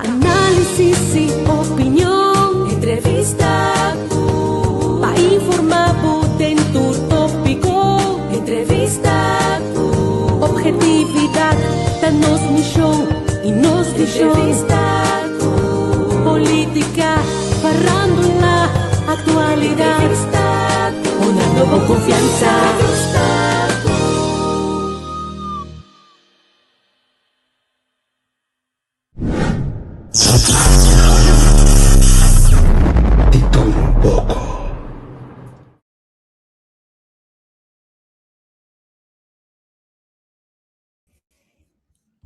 Análisis i opinion. Entrevista ku. Pa informá bo den tur tópiko. Entrevista ku. Obhetividat ta nos mishon i nos vishon. Entrevista ku. Polítika, farándula, aktualidat. Entrevista ku. Honrando bo konfiansa. Entrevista ku. Di tur un poko.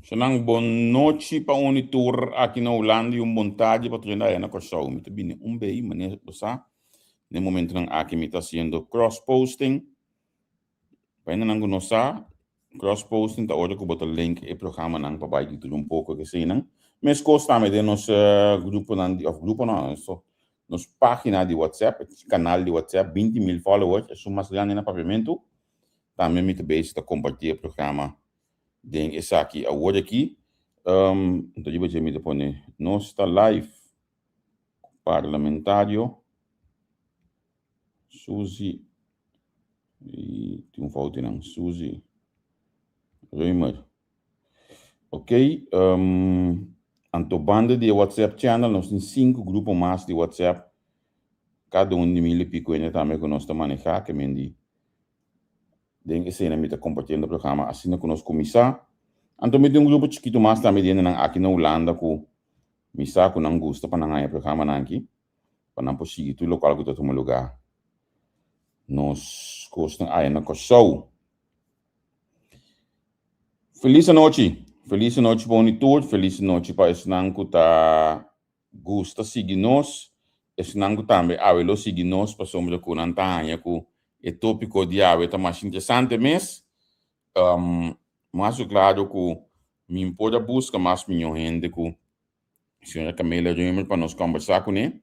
Shanan bon nochi pa un i tur aki na Hulanda i un bon tardi pa tur hende aya na Kòrsou. Mi ta bini un bei manera bo sa den momentonan aki mi ta hasiendo cross posting. Pa hendenan ku no sa, Cross posting ta ora ku bo ta link e programanan pa bai di tur un poko eseinan. Meskos tambe den nos gruponan di òf grupo no, nos página di WhatsApp, kanal di WhatsApp, 20.000 followers, esun mas grandi na Papiamentu. Tambe mi ta bezig ta kompartí e programa den esaki awor aki. Anto riba dje mi ta pone nos ta live ku parlamentario Suzy y tin un fout nan Suzy Römer. Ok, um, anto banda di WhatsApp channel nos tin cinco grupo mas di WhatsApp, cada un di mil y pico hende tambe ku nos ta maneha, ke men di den esena mi ta compartiendo programa asina ku nos kuminsá. Anto mi tin un grupo chikito mas tambe di hendenan aki na Hulanda ku mi sa ku nan gusta pa nan haña programanan aki. pa nan por sigui tur lokual ku ta tuma lugá nos kosnan aya na Kòrsou. Felis anochi, felis anochi pa uni tur, felis anochi pa esnan ku ta gusta sigui nos, esnan ku tambe awe lo sigui nos pasobra ku nan ta haña ku e tópiko di awe ta mas interesante mes. Mas klaro ku mi por a buska mas mihó hende ku Señora Camelia Römer pa nos kombersá kuné.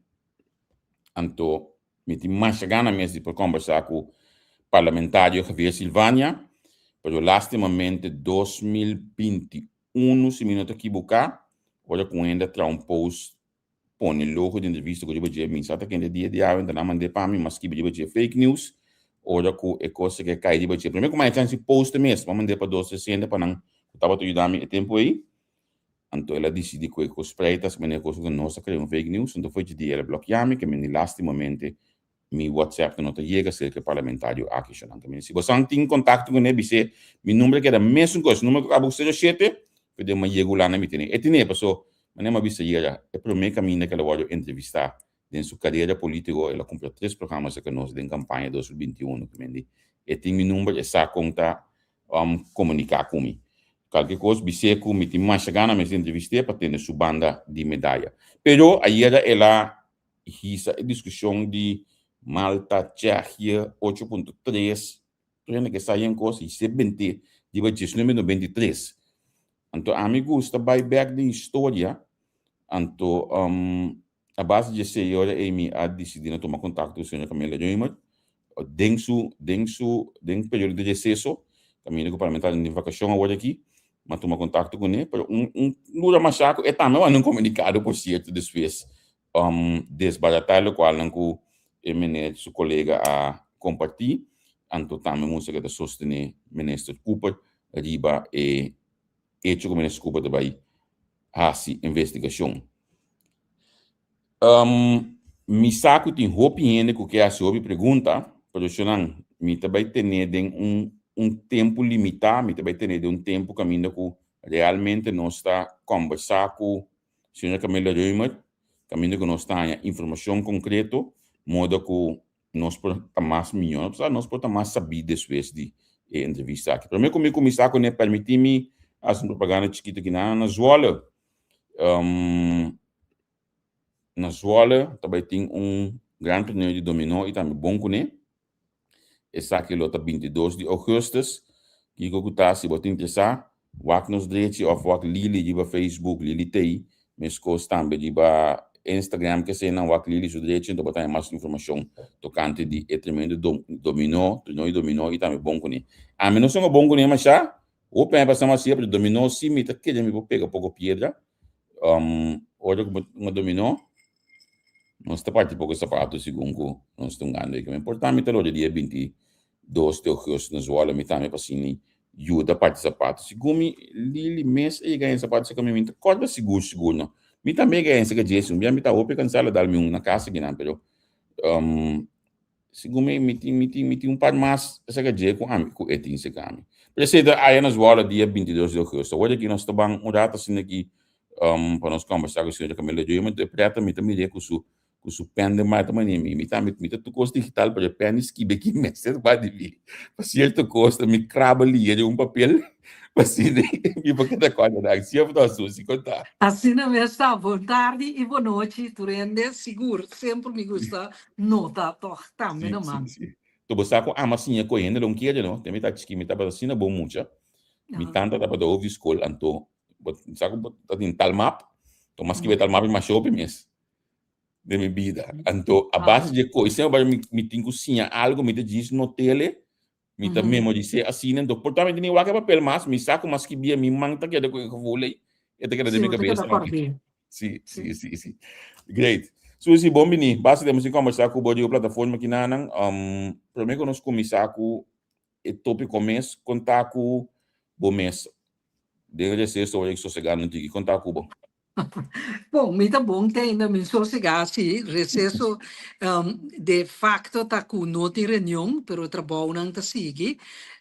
Anto mi tin masha gana mes di por kombersá ku parlamentario Javier Silvania, pero lastimamente 2021, si mi no ta kibuká, ora ku hende a traha un post pone logo di entrevista ku riba dje, mi sa ta kende dia di awe, nan a mand'é pa mi, mi a skibi riba dje fake news, ora ku e kos a kai riba dje. Promé ku mi a haña chans di post mes, mi a mand'é pa dos tres hende pa nan ku tabata yuda mi e tempu ei. Anto el a dicidi cu e cos preitas manera cos cu nos a crea un fake news, anto foi dje dia el a blokia mi, ke meni lastimamente mi whatsapp no ta yega cerca e parlamentario aki shonan. Ke meni si bosan tin contacto cune bis'e mi number a keda mesun cos, number cu caba cu sero shete, fe den mi a yega Hulanda mi tene. E tene paso manera mi a bisa yera e prome caminda cu el a wordo entrevista Den su carera politico el a cumpra tres programa cerca nos den campaña 2021 cu mendi e tin mi number e sa con ta comunica cu mi. Cualkier cos bis'é cu mi tin masha gana mes di entrevist'é pa tene su banda di medaya. Pero ayera el a hisa e discusion di Malta, Tsjechië, 8.3, tur hende ke sa yen cos his'é bent'é riba 1993. Anto ami gusta bay bek den historia anto A base di esei ora ei mi a disidí na tuma kontakto ku señor Camila Römer den su den su den periodo di reseso, kaminda ku parlamentarionan den vakashon awor aki, mi a tuma kontakto kuné, pero un un dura masha ku e tambe a manda un komunikado por sierto despues desbaratá lokualnan ku e meneer su kolega a kompartí, anto tambe mustra ku e ta sostené minister Cooper riba e echo ku minister Cooper ta bai hasi investigashon. Mi sa ku tin hopi hende ku ke hasi hopi pregunta, pero shonnan, mi ta bai tene den un un tempu limitá, mi ta bai tene den un tempu kaminda ku realmente nos ta kòmbersá ku señor Camilo Römer, kaminda ku nos ta haña informashon konkreto, moda ku nos por ta mas mihó, nos por ta mas sabí despues di e entrevista aki. Promé ku mi kuminsá kuné, permití mi hasi un propaganda chikitu aki na na Zwolle. Na Zwolle ta bai tin un gran torneo di dominó i tambe bon kuné. Esaki lo ta 22 di ougùstùs. Kiko ku ta, si bo ta interesá, Wak nos drechi of wak Lily riba Facebook, Lily Tey, meskos tambe riba Instagram kesenan wak Lily su drechi enton bo ta haña mas informashon tokante di e tremendo dominó, torneo di dominó i tambe bon kuné. Ami no songa bon kuné mashá, hopi aña pasá mi a hasié pero dominó si mi ta kere mi por pega poko piedra. Ora ku bo dominó, nos ta parti poko sapato segun ku nos ta hungando. I por ta mi ta logra dia 22 di ougùstùs na Zwolle mi tambe pa asina yuda parti sapato. Segun mi Lili mes a yega hende sapato seka mi, mi ta kòrda sigur sigur no. Mi tambe a yega hende seka dje, un bia mi ta hopi kansá lo dal mi un na kas akinan pero Segun mi, mi tin, mi tin, mi tin un par mas esaki dje ku ami, ku e tin serka mi. Pero esei ta aya na Zwolle dia 22 di augustus. Awor aki nos ta ban un rato asina aki um, pa nos kombersá ku señora Camila Joy. Mi ta preta, mi ta mir'é ku su, ku su pen den man. Ta mania mi, mi tambe, mi ta tur kos digital, pero e pen di skibi aki mester ba di mi. Pa sierto kos ta mi kraba lier den un papel, pa asina mi por keda kòrda nan. Sierto, Susi, kon ta? Asina mes ta. Bon tardi i bon nochi tur hende. Sigur, semper mi gusta Nota tòg tambe Sí, no sí, man. sí. To bo sa ku ama siña ku hende lo kere no. Te mi ta chikí mi tabata asina bon mucha. Mi tanta tabata hof di skol anto bo sa ku bo ta tin talmap. To mas skibi talmap i mas shopi mes den mi bida. Anto a base dje kos i semper mi mi tin ku siña algu mi ta djis not'ele mi ta memoris'é asina. Anto por ta mi tin wak e papel mas mi sa ku mas skibia mi man ta keda ku e gevoel ei e ta keda den Sí, mi bo ta keda kabesa. kòrd'é. Sí, sí, sí, sí. Great. Susi, bon bini. Basta temos sin conversar cu bo di plataforma ki nanan. Um, prome cu nos cuminsa cu e topico mes, conta cu bo mes. Den receso ora sosega no tiki. Conta cu bo. Bon, mi ta bon te ainda mi sosega, sí. Receso um, de facto ta cu no tin reunion, pero trabounan ta sigui.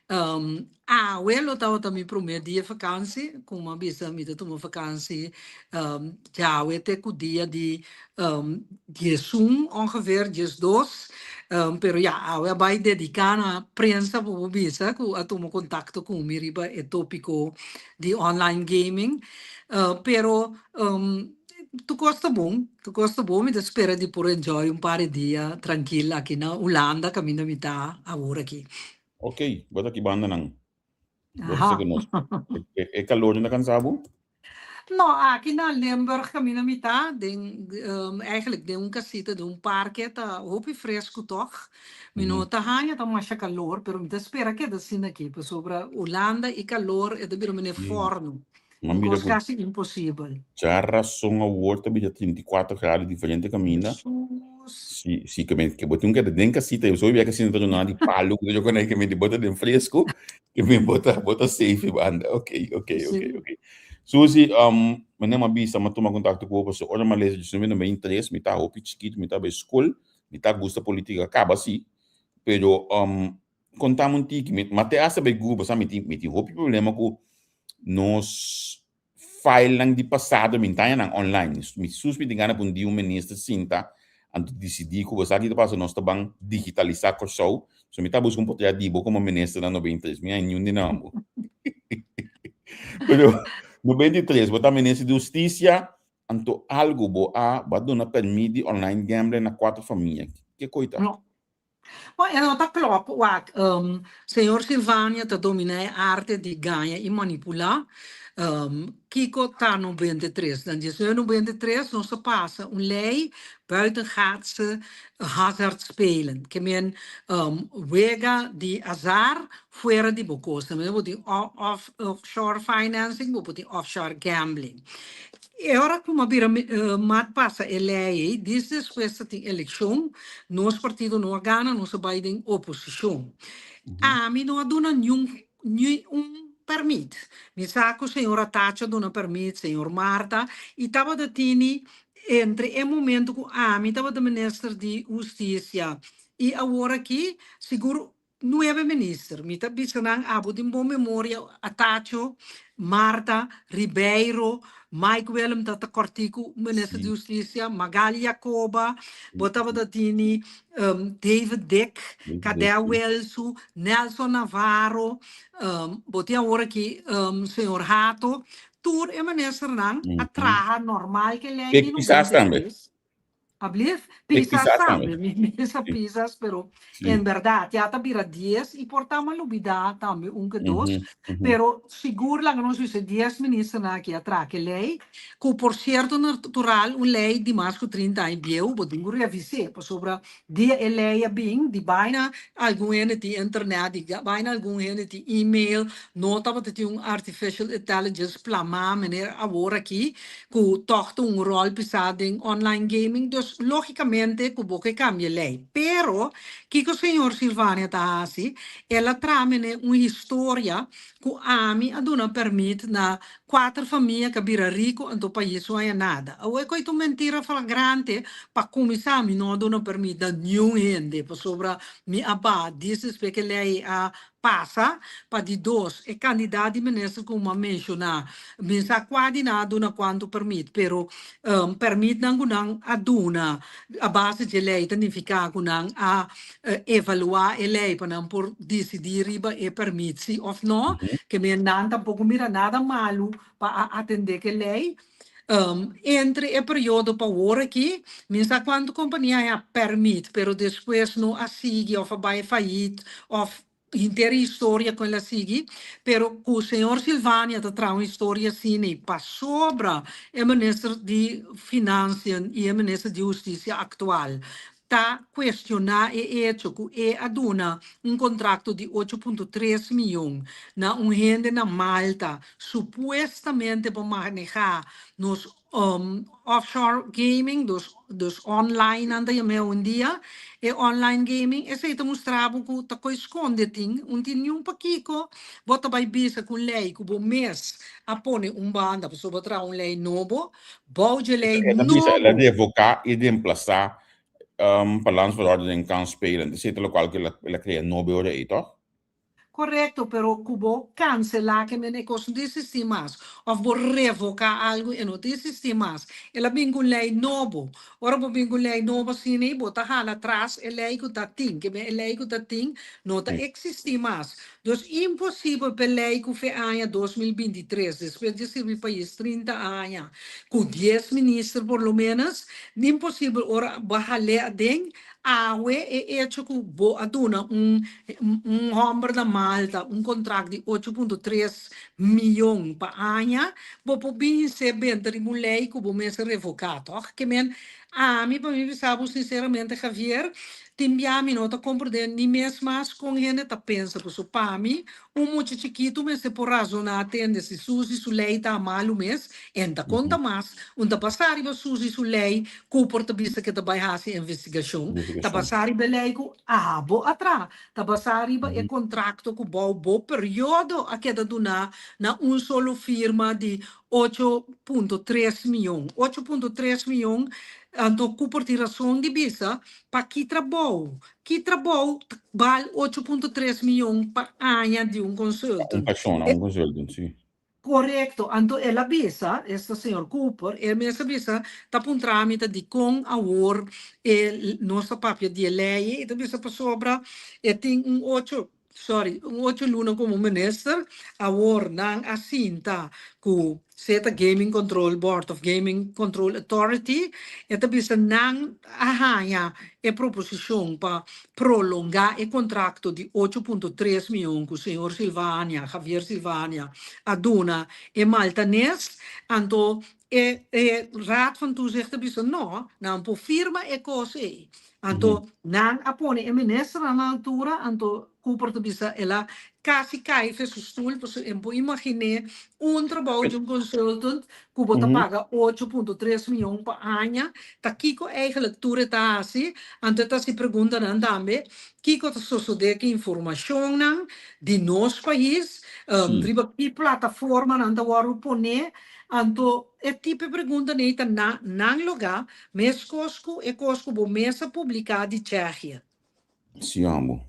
Um, Awe lo tabata mi promé dia vakansi, komo a bisa mi ta tuma vakansi djawe te ku dia di diesun ongeveer, diesdos, pero ya awe a bai dediká na prensa por por bisa ku a tuma kontakto ku mi riba e topiko di online gaming, pero tur kos ta bon, tur kos ta bon, mi ta spera di por enjoy un par di dia trankil aki na Hulanda kaminda mi ta awor aki. Ok, bo ta ki banda nan. Bo ta seki nos. E, e calor no ta cansa bo? No, aki na Limburg caminda mi ta, den, um, eigenlijk den un casita, den un parke, ta hopi fresco toch. Mi no ta haña ta masha calor, pero mi ta spera keda asina aki, pasobra Hulanda y calor e ta bira mene forno. Ma Un mira kos ku kasi imposibel. djarason awor ta bira 34 grado diferente kaminda. Jesús. Si, si ke men, ke bo tin keda den kasita, yo soy bia kasita ta duna di palu, ku yo konai ke men di bota den fresco, ke men bota bota safe banda. Ok, ok, ok, Sí. ok. Susi, um, meneer m'a bisa, m'a tuma kontakto ku bo pasobra ora m'a lesa 1993, mi ta hopi chikitu, mi ta bai skol, mi ta gusta politika kaba si, pero um, Contame un tiki, mi, ma te hasta bay Google, sa mi tin, mi tin hopi problema cu nos filenan di pasado, mi ntaña nan online. Mi sus mi tin gana pa un dia un minister sinta anto dicidi cu bo sa ki ta pasa, nos ta ban digitalisa Corsou, so mi ta busca un potret di bo como minister na 93, mi hay niun di nan bo. Pero 93 bo ta minister di husticia, anto algo bo a, bo a duna permit di online gambling na cuatro famia. Ke coi ta? No. Bon, e no ta klòp. Wak, señor Silvania ta dominá e arte di gaña i manipulá. Kiko ta 93? Den 1993 nos a pasa un lei buitengaatse hazardspelen, ke men wega di azar fuera di bo kos. Bo tin offshore financing, bo por tin offshore gambling. E ora ku m'a bira m'a pasa e lei ei, dis despues ta tin elekshon, nos partido no a gana, nos a bai den oposishon. Ami no a duna niun ni un pèrmit. Mi sa ku señor Atacho a duna pèrmit, señor Marta, i tabata tini entre e momento ku ami tabata minister di hustisia i awor aki, sigur Nuebe minister. Mi ta bisa nan abo tin bon memoria, Atacho, Martha, Ribeiro, Mike Willem ta ta kòrtiku minister di hustisia, Magali Jacoba, bo tabata tini David Dick, Kadè Wilsu, Nelson Navarro, bo tin awor aki señor Hato, tur e ministernan a traha normal ke lei di 93. Ablief? Ik Pisas Pisas tambe, tambe. mi mesa Sí. Pisas, pero Sí. en berdad ya ta bira 10 y por ta m'a lubida tambe un ke dos, pero sigur laga nos bisa 10 ministernan aki a traha ke ley, ku por cierto natural un ley di mas ku 30 aña bieu, bo tin ku revis'é, pasobra dia e ley a bin di baina algun hende tin internet, di baina algun hende tin email, no tabata tin un artificial intelligence plamá manera awor aki, ku tòg ta un ròl pisá den online gaming, dus lógikamente ku bo ke kambia lei. Pero, kiko señor Silvania ta hasi? El a traha mene un historia ku ami a duna pèrmit na kuater famia ku a bira riku anto pais no haña nada. Awor e koi ta un mentira flagrante, pa kuminsá mi no a duna pèrmit na niun hende, pasobra mi a baha dies despues ku e lei a Pasa pa di dos, e kandidat di minister ku a menshoná, mi sa kua di nan a duna kuantu permit, pero permitnan ku nan a duna a base dje lei ta nifiká ku nan a evaluá e lei pa nan por disidí riba e permit si òf no, ke men nan tampoko mira nada malu pa a atendé ku e lei. Entre e periodo pa awor aki, mi sa kuantu kompania a permit, pero despues no a sigui òf a bai fayit òf henter e historia ku el a sigui, pero ku señor Silvania ta traha un historia asina i pasobra e minister di Financiën i e minister di Hustisia aktual ta cuestiona e hecho cu e a duna un contracto di 8.3 miyon na un hende na Malta supuestamente pa maneha nos offshore gaming, dus dus online nan ta yam'e awendia, e online gaming, esey ta mustra bo cu ta coy sconde tin, un tin niun pakico bo ta bay bisa cu un ley cu bo mes a pone un banda pasobra bo traha un ley nobo. Bou dje lei E ta bisa el a nobo. revoká i reemplasá pa Landsverordening kan spelen. Esei ta lokual ku el a krea nobo e ora ei, tòg? Korekto, pero ku bo kanselá ke men e kos no ta eksistí mas, òf bo revoká algu e no ta eksistí mas. El a bin ku un lei nobo. Ora bo bin ku un lei nobo asina ei, bo ta hala tras e lei ku ta tin, ke men e lei ku ta tin no ta eksistí mas. Dus imposibel p'e lei ku fe aña 2023, despues di sirbi pais 30 aña, ku dies minister por lo menos, imposibel ora bo a hal'é aden, awe e echo ku bo a duna un un hòmber na Malta un kontrakt di 8.3 miyon pa aña, bo por bin hesé benta riba un lei ku bo mester revoká, tòg? Ke men Ami, pa mi bisa bo sinceramente Javier, tin bia mi no ta comprende ni mes mas con hende ta pensa paso pa mi un mucha chikito mester por razona tende si Suzy su ley ta malu mes en ta conta mas un ta basa riba Suzy su ley cu por ta bisa ke ta bay haci investigacion ta basa riba e ley cu abo a traha ta basa riba e contracto cu bou bo periodo a keda duna na un solo firma di 8.3 mion. 8.3 mion, anto Cooper tin rason di bisa, pa ki trabou? Ki trabou ta bal 8.3 mion pa aña di un Pa un consultant? persona, un consultant, si. Korekto, anto el a bisa, esta señor Cooper, el mes a bisa, ta puntra mi ta dikon awor e nos ta papia di e lei, e ta bisa pasobra e tin un ocho sorry, un ocho luna como minister, awor nan a sinta cu sea ta Gaming Control Board of Gaming Control Authority, e ta bisa nan a haña e proposicion pa prolonga e contracto di 8.3 miyon cu señor Silvania, Javier Silvania, a duna e Maltanes, anto e e Raad van Toezicht ta bisa no, nan por firma e cos ey. Anto nan a pone e ministernan na altura, anto Cooper ta bisa el a casi cay fe su stoel, pasobra e por imaginé un trabou di un consultant cu bo ta paga 8.3 miyon pa aña, ta kico eigenlijk tur e ta haci? Anto e ta haci preguntanan tambe, kico ta sosode cu informacionnan di nos pais, riba ki plataformanan ta wordo pone? Anto e tipo e preguntanan ey ta na nan loga, Meskos ku e kos ku bo mes a publiká di Tsjègië. Sí, amo.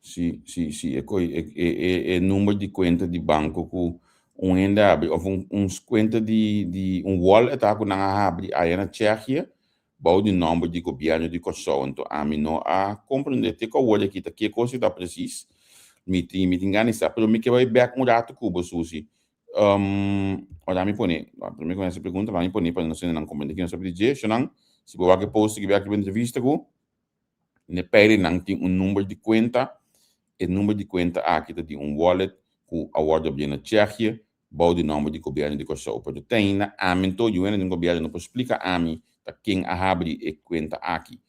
Sí, sí, sí. E koi, e, e, e, e number di kuenta di banko ku un hende a habri, òf un, un kuenta di, di un wallet ku nan a habri aya na Tsjègië, bou di nòmber di gobièrnu di Kòrsou. Anto ami no a komprendé te ku awor aki ta ke kos ta presis. Mi tin, mi tin gana di sa, pero mi ke bai bèk un ratu ku bo, Susi. Ora mi pone, prome ku mi hasi pregunta, mi pone pa nos hendenan komprende ki nos a pidi dje. Shonnan, Si bo wak e post aki bek riba entrevista ku n'e peilenan tin un number di kuenta. E number di kuenta aki ta di un wallet ku a wòrdu abrí na Tsjechië bou di nòmber di gobièrnu di Kòrsou. Pero te ainda ami anto yuena den gobièrnu no por splika ami ta ken a habri e kuenta aki.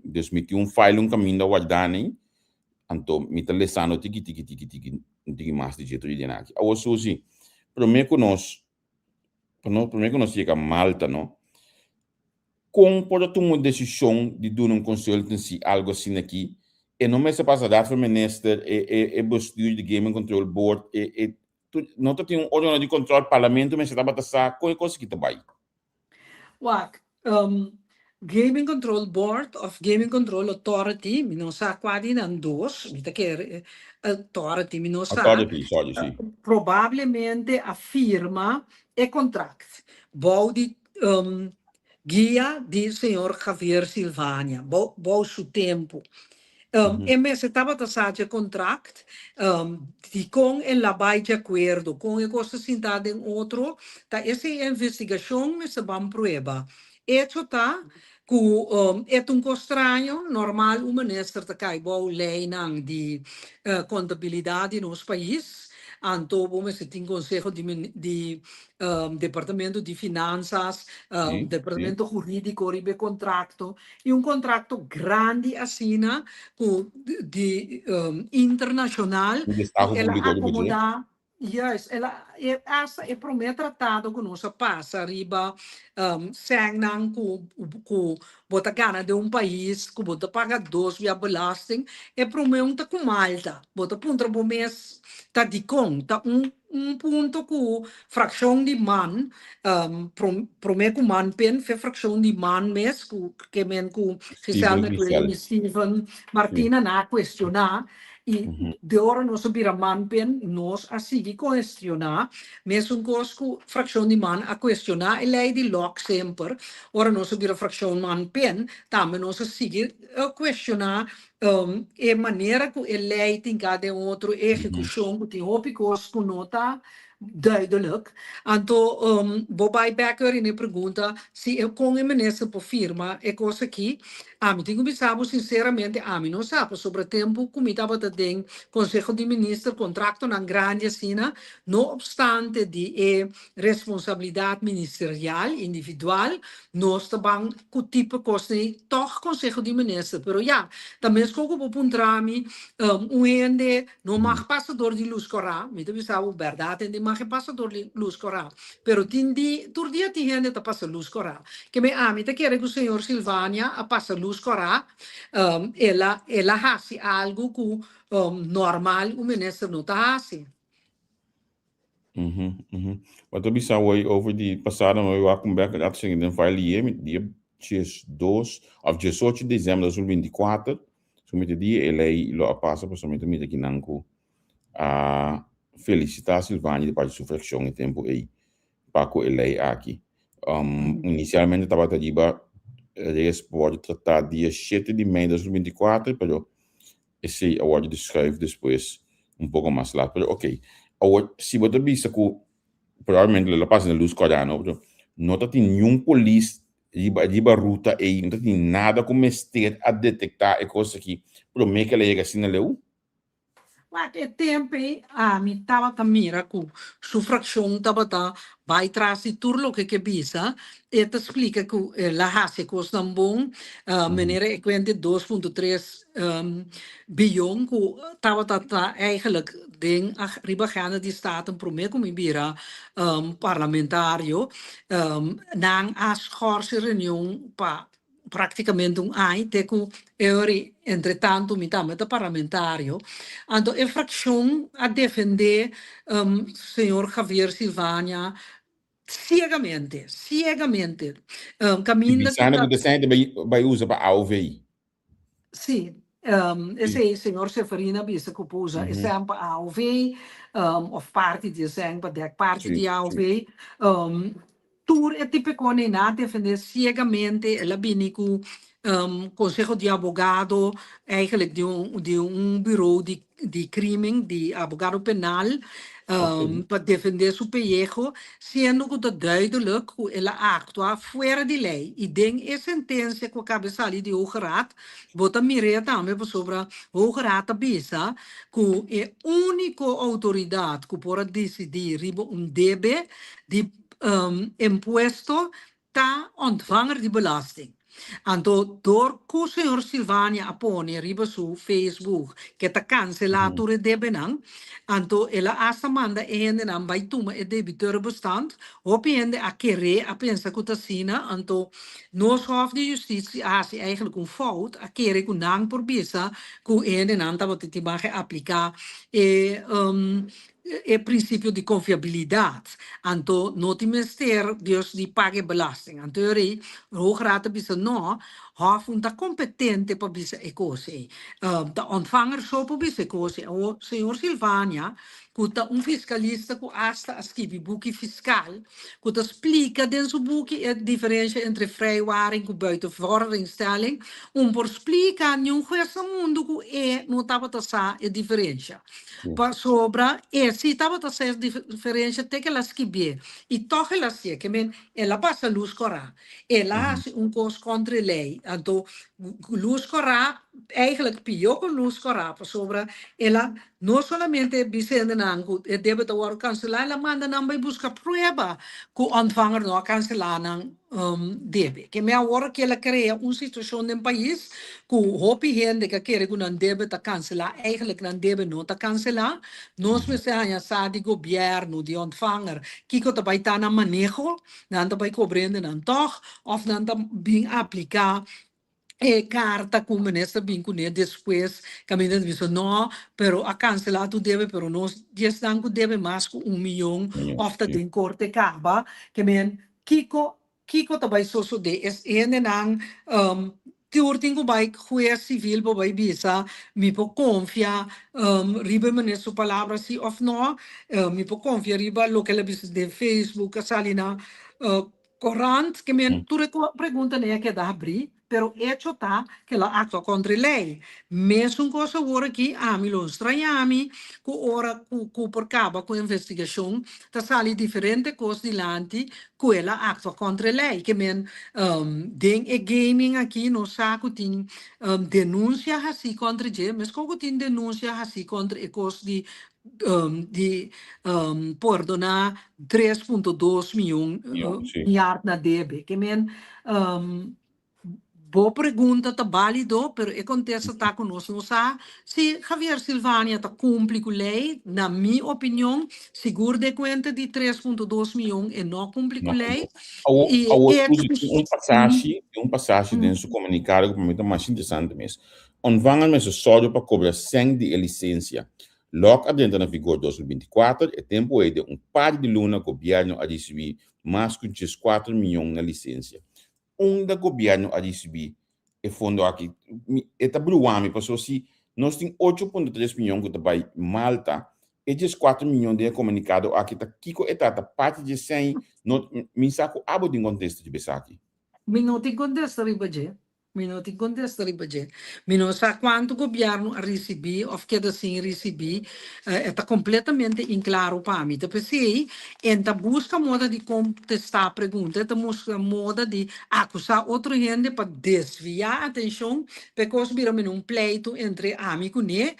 Dus mi tin un file un kaminda wardá nei, anto mi ta lesando tiki tiki tiki tiki un tiki mas di dje tur e dianan aki. Awor Susie, promé ku nos promé ku nos yega Malta no, Kon por a tuma un desishon di duna un consultancy algo asina aki? E no mester pasa Raad van Minister, e e e bestuur di Gaming Control Board, e e tur no ta tin un organo di control, parlamento mester tabata sa kon e kos aki ta bai. Wak, Gaming Control Board of Gaming Control Authority, mi no sa kua di nan dos, mi ta kere Authority, mi no sa. Authority, sorry, si. Probablemente a firma e contract bou di Guia di señor Javier Silvania, bou su tempu. E mester tabata sa dje kontrakt, dikon el a bai di akuerdo, kon e kos ta sinta den otro, ta esei investigashon mester ban prueba. Echo ta ku e ta un kos straño, normal un minister ta kai bou leinan di kontabilidat di nos pais, anto bo mester tin konseho di Departamento di Finanzas, Departamento Hurídiko riba e kontrakto, i un kontrakto grandi asina ku di internashonal ku el a akomodá, juist, el a hasta e promé tratado ku nos a pasa riba sènnan ku ku bo ta gana den un pais ku bo ta paga dos bia belasting, e promé un ta ku Malta, bo ta puntra bo mes ta dikon, ta un Un punto ku frakshon di man, promé ku man pen, fe frakshon di man mes, ku ke men ku Giselle McWilliam i Steven Martina nan a kuestioná, i de ora nos a bira man pen, nos a sigui kuestioná, mesun kos ku frakshon di man a kuestioná e lei di lòk semper, ora nos a bira frakshon man pen, tambe nos a sigui kuestioná E manera ku e lei tin ka den otro ehekushon ku tin hopi kos ku no ta duidelijk. Anto bo bai bek ori na e pregunta si e kon e minister por firma e kos aki. Ami tin ku bisa bo sinseramente ami no sa pasobra tempu ku mi tabata den konseho di minister kontraktonan grandi asina no opstante di e responsabilidat ministerial individual Nos ta ban ku tipo kos ei tòg konseho di minister, pero ya, ta meskos ku bo puntra mi, un hende no mag pasa dor di lus kòrá, mi ta bisa bo bèrdat hende mag e pasa dor di lus kòrá, pero tin di, tur dia tin hende ta pasa lus kòrá. Ke me ami ta kere ku señor Silvania a pasa lus kòrá, el a el a hasi algu ku normal un minister no ta hasi. Mhm, mhm. Wat ta bisa hoy over di pasado no wak un bek dat sing den file ye mi dia 12 of 18 december 2024 so mi te dia e lei lo a pasa pasobra mi ta mira kinan ku a felicita Silvania di parti su fraccion e tempo ei pa ku e lei aki. Inicialmente tabata riba res por wòrdu tratá dia 7 di mei 2024 pero Esei a wòrdu deskrùif despues un poko mas lat. Pero okey, awor si bo ta bisa ku probablemente lo pasa na lus kòrá no, pero no ta tin niun polis riba riba ruta ei, no ta tin nada ku mester a detektá e kos aki promé ku el a yega asina leu? Wak, e tempu ei ami tabata mira ku su frakshon tabata bai tras di tur loke ke bisa, e ta splika ku el a hasi e kosnan bon, manera e kuenta e 2.3 biyon ku tabata ta eigenlijk den riba agenda di Staten promé ku mi bira parlamentario, nan a schors e reunion pa práktikamente un aña te ku e ora ei entretanto mi tambe ta parlamentario. Anto e frakshon a defendé señor Javier Silvania siegamente, siegamente. I Kaminda ku bisando ta ku ta esei ta bai bai usa pa AOV. Sí, esei señor Seferina a bisa ku por usa esei pa AOV òf parti di esei pa dèk parti di AOV. Tur e tipo e kos ei nan a defendé siegamente, el a bini ku Konseho di Abogado, eigenlijk di un bureau di crimen, di abogado penal, pa defendé su pellejo, siendo ku ta duidelijk ku el a aktua fuera di lei. I den e sentensia ku a kaba di sali di Hoge Raad, bo ta mir'é tambe pasobra Hoge Raad ta bisa ku e úniko outoridat ku por a disidí riba un debe di impuesto ta ontvanger di belasting. Anto dor ku señor Silvania a pone riba su Facebook ku ta kanselá tur e debenan, anto el a hasta manda e hendenan bai tuma e debiteurenbestand. Hopi hende a kere, a pensa ku ta asina, anto nos Hof di Justitie a hasi eigenlijk un fout, a kere ku nan por bisa ku e hendenan tabata tin mag apliká e prinsipio di konfiabilidat. Anto no tin mester dus di paga belasting. Anto e Hoge Raad a bisa no, Hof no ta kompetente pa bisa e kos ei. Ta ontvanger so por bisa e kos ei. O señor Silvania, ku ta un fiskalista ku hasta a skibi buki fiskal, ku ta splika den su buki e diferensia entre vrijwaring ku buitenvorderingstelling, un por splika niun hues na mundu ku e no tabata sa e diferensia. Pasobra e si tabata sa e diferensia te ku el a skibié. I tòg el a hasié, ke men el a pasa lus kòrá. El a hasi un kos kontra e lei. Anto lus kòrá, eigenlijk pió ku lus kòrá, pasobra el a no solamente bisa hendenan ku e debe ta wòrdu kanselá, el a manda nan bai buska prueba ku ontvanger no a kanselá nan debe. Ke men awor ku el a krea un situashon den pais ku hopi hende ku a kere ku nan debe ta kanselá, eigenlijk nan debe no ta kanselá. Nos mester haña sa di gobièrnu, di ontvanger, kiko ta bai ta nan maneho, nan ta bai kobra hendenan tòg òf nan ta bin apliká e karta ku minister bin kuné despues kaminda ta bisa no, pero a kanselá tur debe, pero nos diesnan ku debe mas ku 1 mion òf ta den korte kaba. Ke men kiko ta bai sosodé? Es hendenan tur tin ku bai hues sivil pa bai bisa mi por konfia riba e minister su palabra si òf no, mi por konfia riba loke el a bisa den Facebook, a sali na korant? Ke men tur e preguntanan a keda habrí, pero echo ta ku el a aktua kontra e lei. Mesun kos awor aki, ami lo straña mi ku ora ku por kaba ku investigashon ta sali diferente kos dilanti ku el a aktua kontra e lei. Ke men den e gaming aki nos sa ku tin denunsia hasí kontra dje, meskos ku tin denunsia hasí kontra e kos di pordoná 3,2 mion miard na debe. Ke men bo pregunta ta válido, pero e kontesta ta ku nos no sa si Javier Silvania ta kumpli ku lei. Na mi opinion, sigur de kuenta di 3,2 mion e no kumpli ku lei. I awor, un pasashi den su komunikado ku pa mi ta mas interesante mes. Ontvanger mester sòru pa kobra sèn di e lisensia. Lok a drenta na vigor 2024, e tempu ei den un par di luna gobièrnu a risibí mas ku 14 mion na lisensia. Unda gobièrnu a risibí e fondo aki? E ta brua mi, pasobra si nos tin 8,3 mion ku ta bai Malta, e 14 mion den e komunikado aki ta kiko e ta? Ta parti di sèn? No, mi sa ku abo tin kontesta riba esaki. Mi no tin kontesta riba dje. Mi no tin kontesta riba dje. Mi no sa kuantu gobièrnu a risibí òf keda sin risibí. Ta kompletamente inklaro pa mi. Ta p'esei, e ta buska moda di kontestá pregunta, e ta buska moda di akusá otro hende pa desviá atenshon, pa e kos bira mene un pleitu entre ami kuné,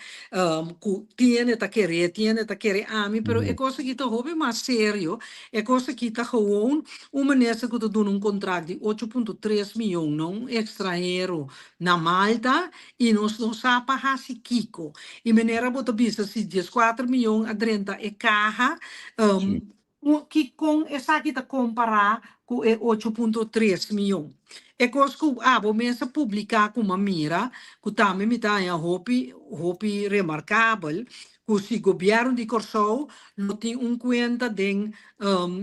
ku tin ta kere, tin ta kere ami, pero e kos aki ta hopi mas serio. E kos aki ta gewoon un minister ku ta duna un kontrakt di 8,3 mion na un ekstranhero na Malta i nos no sa pa hasi kiko. I manera bo ta bisa si 14 mion a drenta e kaha, ki kon esaki ta kompará ku e 8,3 mion? E kos ku abo mes a publiká ku m'a mira, ku tambe mi ta haña hopi hopi remarkabel, ku si gobièrnu di Kòrsou lo tin un kuenta den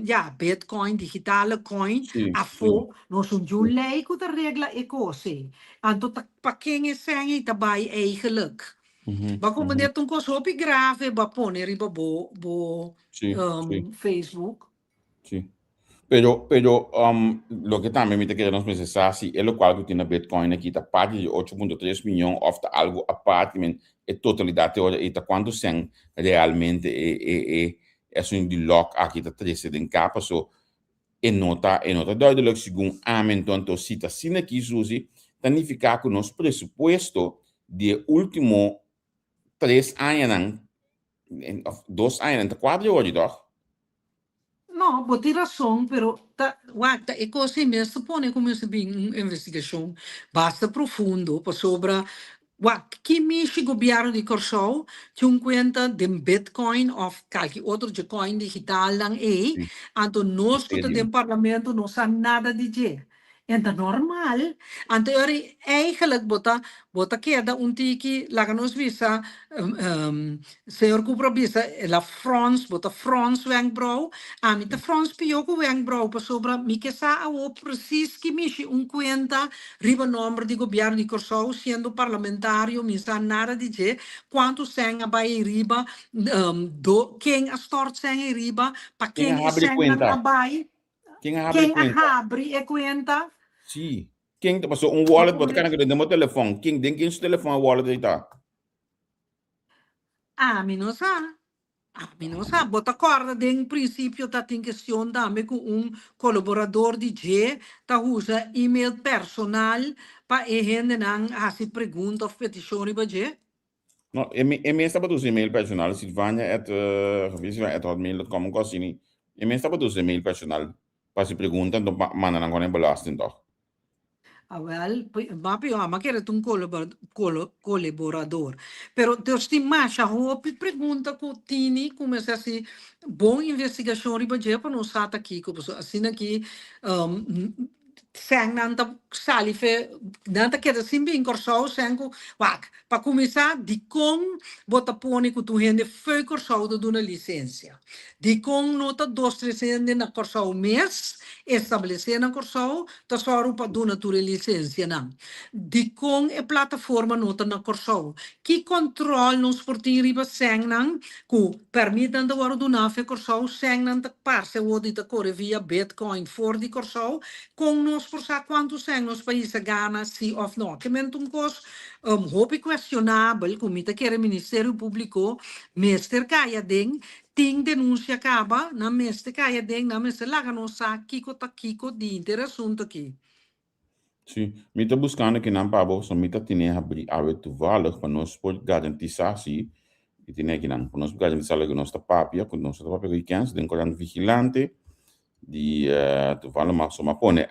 ja, bitcoin, digitale coin, afó, nos no tin un lei ku ta regla e kos ei. Anto ta pa ken e sèn ei ta bai eigenlijk? Bo a komprendé un kos hopi grave bo a pone riba bo Facebook. Sí. Pero, pero loke tambe mi ta kere nos mester sa si e lokual ku tin na Bitcoin aki ta parti di 8.3 mion òf ta algu apart, men e totalidat te ora ei ta kuantu sèn realmente e e e esun di lòk aki ta trese den kapa. So e no ta duidelijk segun ami. Anto si ta asina aki, Suzy, ta nifiká ku nos presupuesto di e último 3 añanan òf 2 añanan ta kuadra ori, toch? No, bo tin rason, pero ta, wak, ta e kos ei mes ta pone ku mester bin un investigashon basta profundo pasobra, wak, ki mishi gobièrnu di Kòrsou tin un kuenta den Bitcoin òf kalki otro dje coin digitalnan ei, anto nos ku ta Ethereum. Den parlamento no sa nada di dje. En ta normal. Anto ori eigenlijk bo ta keda un tiki, laga nos bisa, señor Cooper a bisa, el a frons, bo ta frons wenkbrauw. Ami ta frons pió ku wenkbrauw pasobra mi ke sa awo precies ki mishi un kuenta riba nòmber di gobièrnu di Kòrsou, siendo parlamentario, mi sa nada di dje, kuantu sèn a bai riba, do, ken a stort sèn ei riba, pa Ken ken a e habri sènnan kuenta? A bai, Ken a habri ken a kuenta? habri e kuenta. Sí. Ken ta pasó un wallet, bo ta kana den bo telefòn. Ken den ken su telefòn e wallet ei ta? Ami no sa. Ami no sa. Bo ta kòrda den prinsipio ta tin kestion tambe ku un kolaborador di dje ta usa e-mail personal pa e hendenan hasi pregunta òf petishon riba dje? No, e mes tabata usa email personal, silvania@hotmail.com, un kos asina. E mes tabata usa email personal pa hasi pregunta, anto pa manda nan kon e belasting, toch? Ah, wel, ma pió, ma kere ta un kolaborador. Pero dus tin masha hopi pregunta ku tini kuminsá hasi bon investigashon riba dje pa nos sa ta kiko. Pasobra asina aki sènnan ta sali fe, nan ta keda sin bin Kòrsou, sèn ku, wak, pa kuminsá, dikon bo ta pone ku tur hende fo'i Kòrsou ta duna lisensia? Dikon no ta dos tres hende na Kòrsou mes, establesé na Kòrsou, ta sòru pa duna tur e lisensianan? Dikon e plataforma no ta na Kòrsou? Ki kòntròl nos por tin riba sènnan ku pèrmitnan ta wòrdu duná fe Kòrsou, sènnan ta parse awor di ta kore via Bitcoin for di Kòrsou? Kon nos por sa kuantu sèn nos pais a gana, si òf no? Ke men ta un kos hopi kuestionabel ku mi ta kere Ministerio Públiko mester kai aden. Tin denunsia kaba, nan mester kai aden, nan mester laga nos sa kiko ta kiko di henter asuntu aki. Sí, mi ta buskando kinan pa bo, so mi ta tene habri awe toevallig pa nos por garantisá si mi tene kinan, pa nos por garantisá loke nos ta papia, ku nos ta papia ku kens den korant Vigilante di toevallig ma so m'a pone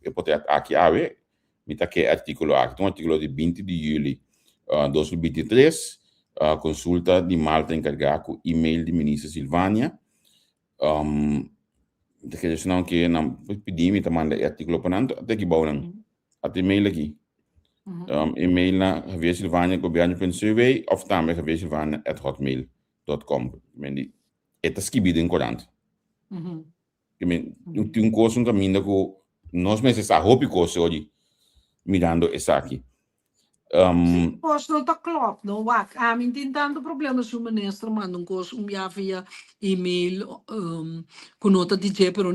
e potret aki awe, mi ta ke artíkulo aki, ta un artíkulo di 20 di yüli 2023, konsulta di Malta enkargá ku email di minister Silvania. Ta kere esnan ke nan pidi mi ta manda e artíkulo pa nan, te aki bou nan. Ata email aki. Email na javiersilvania@gobierno.cw òf tambe javiersilvania@hotmail.com. Men di e ta skibí den korant. Ke men tin un kos un kaminda ku nos mester sa hopi kos ori mirando esaki. Sí, kos no ta klòp, no? Wak, ami tin tantu problema si un minister manda un kos un bia via email ku no ta di dje, pero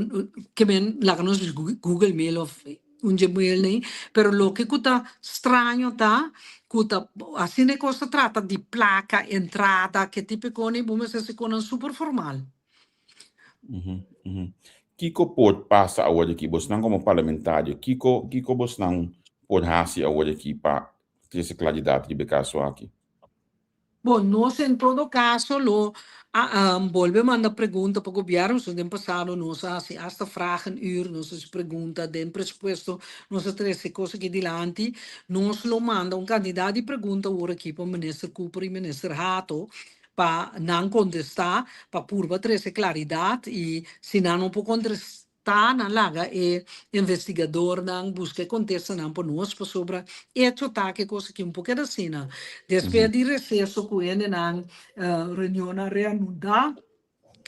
ke men laga nos bisa Google Mail òf un Gmail nei, pero loke ku ta straño ta ku ta asina e kos ta trata di plaka, entrada, ke tipo e kos bo mester hasi kosnan super formal. Kiko por pasa awor aki? Bosnan komo parlamentario, kiko bosnan por hasi awor aki pa trese klaridat riba e kaso aki? Bon, nos en todo kaso lo a bolbe manda pregunta pa gobièrnu. So den pasado nos a hasi hasta vragenuur, nos a hasi pregunta den presupuesto, nos a trese kos aki dilanti. Nos lo manda un kantidat di pregunta awor aki pa minister Cooper i minister Hato pa nan kontestá, pa purba trese klaridat, i si nan no por kontestá, nan laga e investigadornan buska e kontestanan pa nos, pasobra echo ta ku e kos aki un por keda asina. Despues di reseso ku hendenan reunionnan reanudá.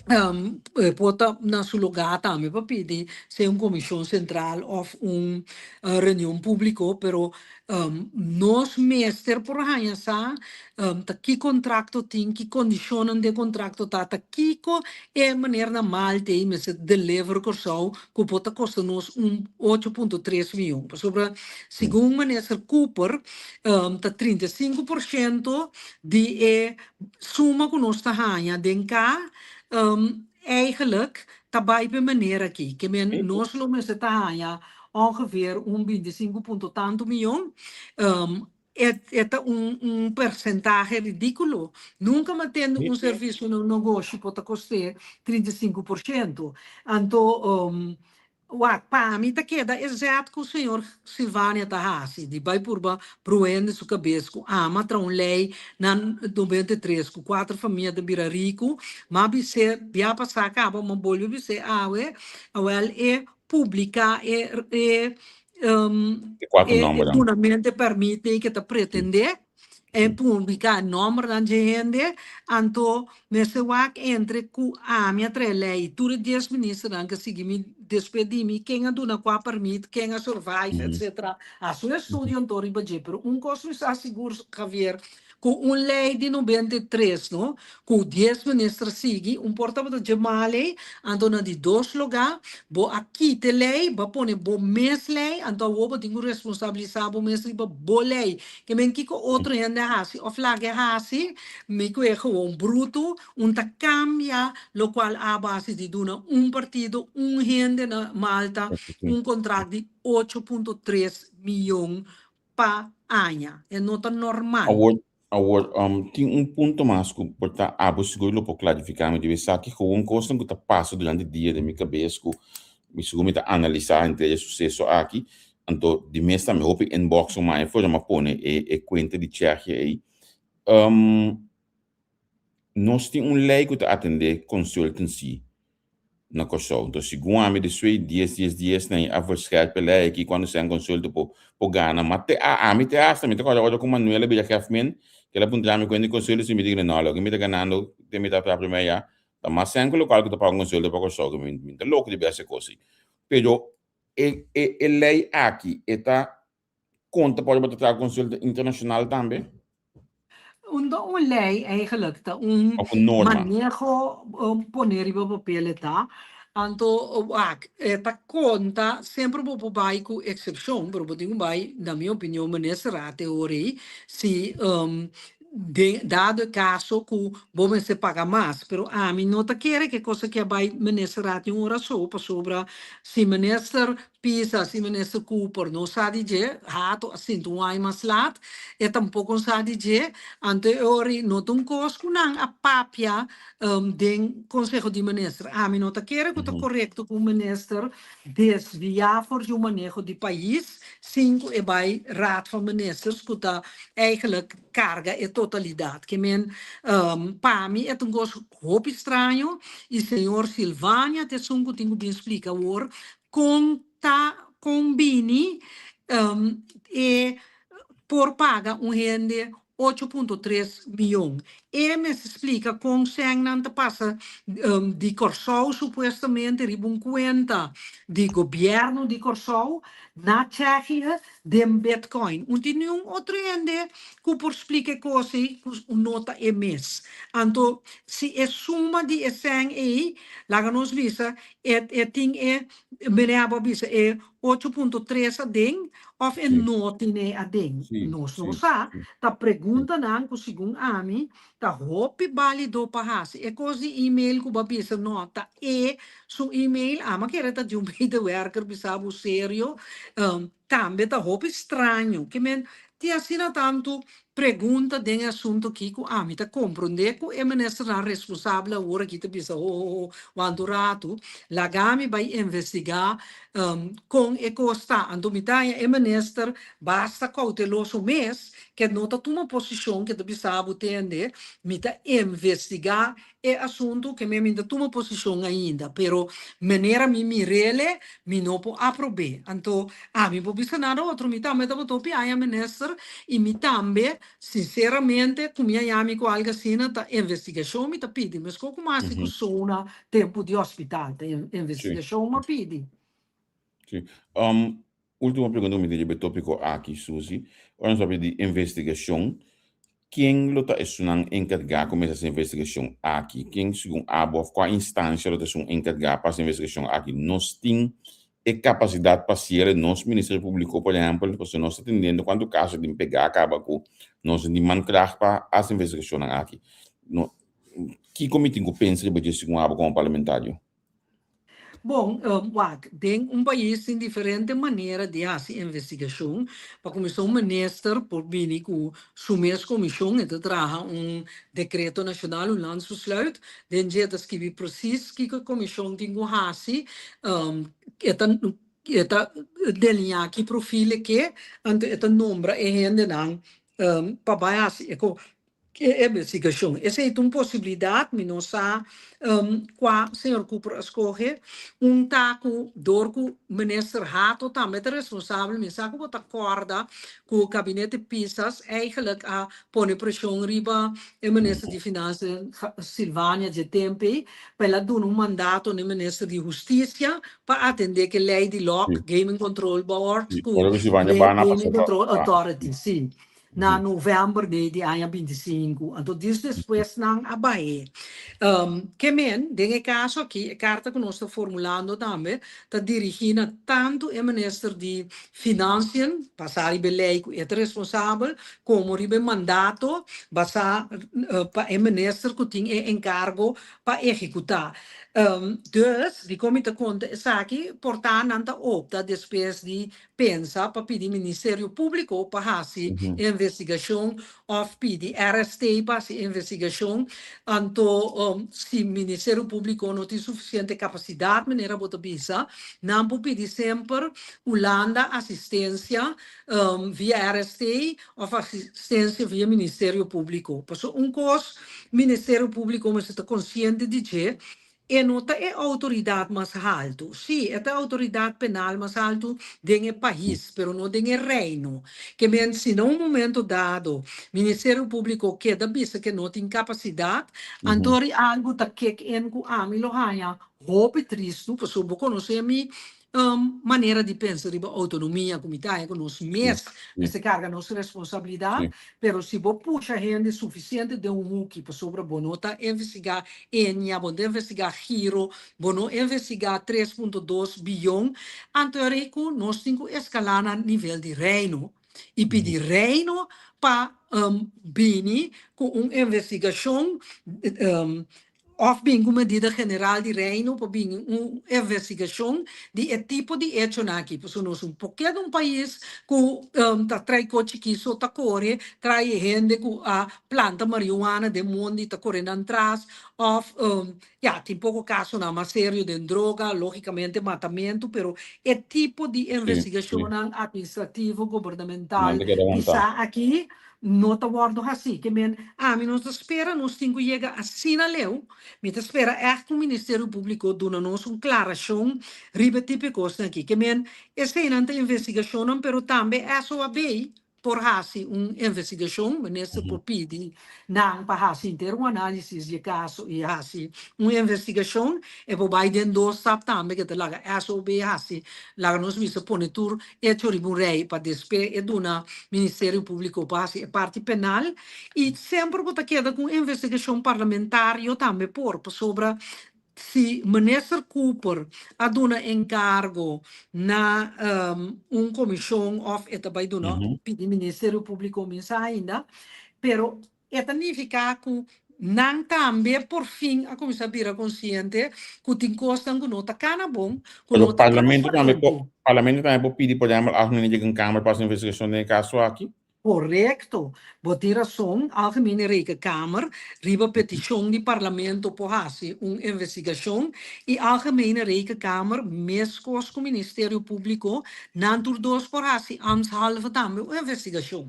Por ta na su lugá tambe pa pidi sea un komishon sentral òf un reunion públiko, pero nos mester por haña sa ta ki kontrakto tin, ki kondishonnan den kontrakto ta, ta kiko e meneer na Malta ei mester deliver Kòrsou ku por ta kosta nos un 8,3 mion. Pasobra segun minister Cooper ta 35% di e Suma ku nos ta haña den ka eigenlijk ta bai p'e manera aki, ke men nos lo mester ta haña ongeveer un 25 punto tantu miyon, e ta un persentahe ridíkulo. Nunka mi a tende un servisio na un negoshi por ta kost'é 35%. Anto Wak, pa mi ta keda e zet ku señor Silvania ta hasi, di bai purba bruhende su kabes ku ama tra un lei na 93 ku kuater famia ta bira riku, m'a bis'é bia pasá kaba, m'a bolbe bis'é awe, awèl e publiká e e E kuater e nòmbernan. dunamente pèrmit ei ke ta pretendé. E publica nombernan dje hende, anto mester wak entre cu ami a trae ley, tur e dies ministernan cu a sigui mi despues di mi, ken a duna cua permit, ken a survive, etc. Haci un estudio anto riba dje, pero un cos mi sa sigur, Javier, cu un ley di 93, no, cu dies minister sigui, un por tabata dje mal ey, anto na di dos lugar, bo a kita e ley, bo a pone bo mes ley, anto awor bo tin cu responsabilisa bo mes riba bo ley. Ke men kiko otro hende a hasi of laga e hasi, mi ku e gewoon brutu, un ta kambia lokual abo hasi di duna un partido, un hende na Malta un kontrakt di 8,3 miyon pa aña. E no ta normal. Awor, awor, tin un punto mas ku por ta abo sigur lo por klarifiká mi. Debe esaki gewoon kosnan ku ta pasa durante dia den mi kabes ku mi sigur mi ta analisá henter e suseso aki. Anto di mes tambe hopi inbox un maya for mi a pone e e kuenta di Tsjechië ei. Nos tin un lei ku ta atendé consultancy na Kòrsou. Anto segun ami di sui dies dies dies nan a verscherp e lei aki kuando sean consulta por por gana. Ma te a ami te hasta mi ta kòrda ora ku Manuel a bira gèfmen ke el a puntra mi kuenta di consultancy mi di no loke mi ta ganando te mi ta promé ya ta mas sèn ku lokual ku ta paga un consulta pa Kòrsou ke mi ta loko di bes e kos ei. Pero e e e lei aki e ta konta pa ora bo ta traha konsulta internashonal tambe? Unda un lei eigenlijk ta un Of un norma. maneho pone riba papel e ta, anto wak e ta konta semper bo por bai ku eksepshon, pero bo tin ku bai na mi opinion minister Raad e ora ei si den dado e kaso ku bo mester paga mas, pero ami no ta kere ku e kos aki a bai minister Raad ni un ora so pasobra si minister Pisa si minister Cooper no sa di dje, Hato a sinti un aña mas laat, e tampoco no sa di dje, anto e ora ei no ta un cos cu nan a papia den Conseho di Minister. Ami no ta kere cu ta corecto cu un minister desvia for di un maneho di pais sin cu e bay Raad van Ministers cu ta eigenlijk carga e totalidad. Ke men pa mi e ta un cos hopi straño y señor Silvania ta esun cu tin cu bin splica awor Kon ta kon bini e por paga un hende 8,3 miyon? E mester splika kon sènnan ta pasa di Kòrsou supuestamente riba un kuenta di gobièrnu di Kòrsou na Tsjechië den bitcoin. Un tin niun otro hende ku por splika e kos ei ku no ta e mes. Anto si e suma di e sèn ei, laga nos bisa e tin e, meneer bo a bisa e 8,3 aden òf e no tin e aden. Nos no sa. Ta preguntanan ku segun ami ta hopi bálido pa hasi. E kos di email ku bo a bisa no ta e su email, ami a kere ta di un medewerker bisa bo serio, tambe ta hopi straño. Ke men tin asina tantu pregunta den e asunto aki ku ami ta komprondé ku e ministernan responsabel awor aki ta bisa ho ho ho wantu ratu laga mi bai investigá kon e kos ta. Anto mi ta haña e minister basta kouteloso mes ke no ta tuma posishon ke ta bisa bo tende mi ta investigá e asuntu ke mi ta tuma posishon ainda pero manera mi mirele mi no por aprob'é. Anto ami por bisa nada otro mi tambe tabata hopi aña minister i mi tambe. Sinceramente, ku mi haña mi ku algu asina ta investigashon mi ta pidi. Meskos ku masi ku sona tempu di hospital, ta investigashon mi a pidi. Sí. Último pregunta ku mi tin riba e tópiko aki, Suzy. Ora nos papia di investigashon, ken lo ta esunnan enkargá ku mester hasi investigashon aki? Ken segun abo òf kua instansha lo ta esun enkargá pa hasi investigashon aki? Nos tin e kapasidat pa hasiel e nos Ministerio Públiko, por ehèmpel, pasobra nos ta tendendo kuantu kaso tin pegá kaba ku nos no tin mankracht pa hasi investigashonnan aki. No, kiko mi tin ku pensa riba dje segun abo komo parlamentario? Bon, wak, den un pais tin diferente manera di hasi investigashon. Pa kuminsá un minister por bini ku su mes komishon, e ta traha un dekreto nashonal, un landsbesluit, den dje e ta skibi presis kiko e komishon tin ku hasi, e ta e ta deliñá ki profil e ke, anto e ta nombra e hendenan pa bai hasi e E investigashon. Esei ta un posibilidat, mi no sa kua señor Cooper a skohe. Un ta ku dor ku minister Hato tambe ta responsabel, mi sa ku bo ta kòrda ku gabinete Pisas eigenlijk a pone preshon riba e minister di Finansia Silvania dje tempu ei pa el a duna un mandato na e minister di Hustisia pa atendé ku e lei di lòk, Gaming Control Board, ku Gaming Control Authority, si. Na novèmber di di aña 25. Anto dis despues nan a bai. Ke men, den e kaso aki, e karta ku nos ta formulando tambe ta dirigí na tantu e minister di Financiën, basá riba e lei ku e ta responsabel, komo riba e mandato basá pa e minister ku tin e enkargo pa ehekutá. Dus, dikon mi ta konta esaki? Por ta nan ta opta despues di pensa pa pidi Ministerio Públiko pa hasi e investigashon òf pidi RST pa hasi e investigashon. Anto si Ministerio Públiko no tin sufisiente kapasidat, manera bo ta bisa, nan por pidi semper Hulanda asistensia via RST òf asistensia via Ministerio Públiko. Pasobra un kos Ministerio Públiko mester ta konsiente di dje, E no ta e outoridat mas haltu. Sí, e ta e outoridat penal mas haltu den e pais, pero no den e Reino. Ke men, si na un momento dado Ministerio Públiko keda bisa ke no tin kapasidat, anto ri algu ta kick in ku ami lo haña hopi tristu, pasobra bo konosé mi manera di pensa riba outonomia ku mi ta haña ku nos mes mester karga nos responsabilidat, pero si bo pusha hende sufisiente den un huki pasobra bo no ta investigá Ennia, bo no ta investigá Giro, bo no investigá 3.2 biyon, anto e rei ku nos tin ku eskalá na nivel di Reino i pidi Reino pa bini ku un investigashon. Òf bin ku medida general di Reino pa bin un investigashon di e tipo di echonan aki. Pasobra nos un por keda un pais ku ta trae ko chikí so ta kore, trae e hende ku a planta marihuana den mondi ta kore nan tras òf ya tin poko kasonan mas serio den droga, logikamente matamentu, pero e tipo di investigashonnan administrativo gubernamental pisá aki No ta wòrdu hasí. Ke men, ami no ta spera nos tin ku yega asina leu. Mi ta spera ègt ku Ministerio Públiko duna nos un klarashon riba e tipo e kosnan akí. Ke men, eseinan ta investigashonnan, pero tambe SOAB por hasi un investigashon. Minister por pidi nan pa hasi henter un análisis di e kaso i hasi un investigashon. E por bai den dos stap tambe ke ta laga SOAB hasi, laga nos bisa pone tur Echo riba un rei pa despe e duna Ministerio Publico pa haci e parti penal y semper bo ta keda cu un investigacion parlamentario tambe por pasobra si Minister Cooper a duna encargo na un comision of e ta bay duna pidi Ministerio Publico mi sa ainda pero E ta nifiká ku nan tambe por fin a kuminsá bira konsiente ku tin kosnan ku no ta kana bon, ku Pero no ta parlamento tambe por, transparente. parlamento tambe por pidi, por ehèmpel, Algemene Rekenkamer pa hasi investigashon den e kaso aki? Korekto. Bo tin rason, Algemene Rekenkamer riba petishon di parlamento por hasi un investigashon i Algemene Rekenkamer meskos ku Ministerio Públiko, nan tur dos por hasi ambtshalve tambe un investigashon.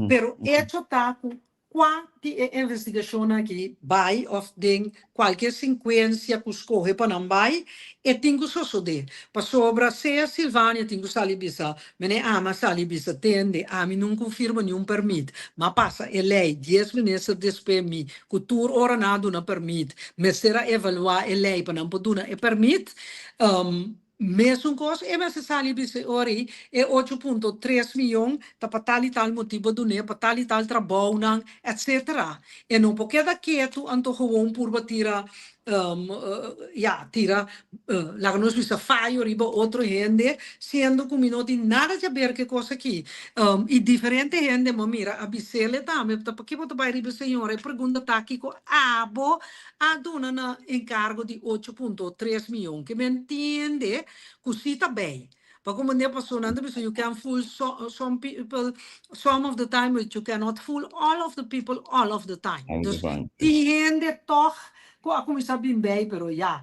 Pero echo ta ku Kua di e investigashonnan aki bai òf den kualke sekuensia ku skohe pa nan bai, e tin ku sosodé. Pasobra sea Silvania tin ku sali bisa, Mene ami a sali bisa, tende, ami nun konfirma niun pèrmit, m'a pasa e lei dies minister despues mi ku tur ora nan a duna pèrmit, mester a evaluá e lei pa nan por duna e pèrmit. Mesun kos e mester sali bisa e ora ei, e 8.3 miyon ta pa tal i tal motibu a dun'é, pa tal i tal trabounan, etcetera. E no por keda ketu anto gewoon purba tira, ya, tira, laga nos bisa fayo riba otro hende, siendo ku mi no tin nada di haber ku e kos aki. I diferente hende bo mira a bis'el tambe, ta pakiko bo ta bai riba e señora? E pregunta ta kiko abo a duna na enkargo di 8.3 miyon ke men entiende ku si ta bay pa ku manera paso nan ta bisa you can fool some people some of the time but you cannot fool all of the people all of the time. All of the Dus time. tin hende tog ku a kuminsá bin bay pero ya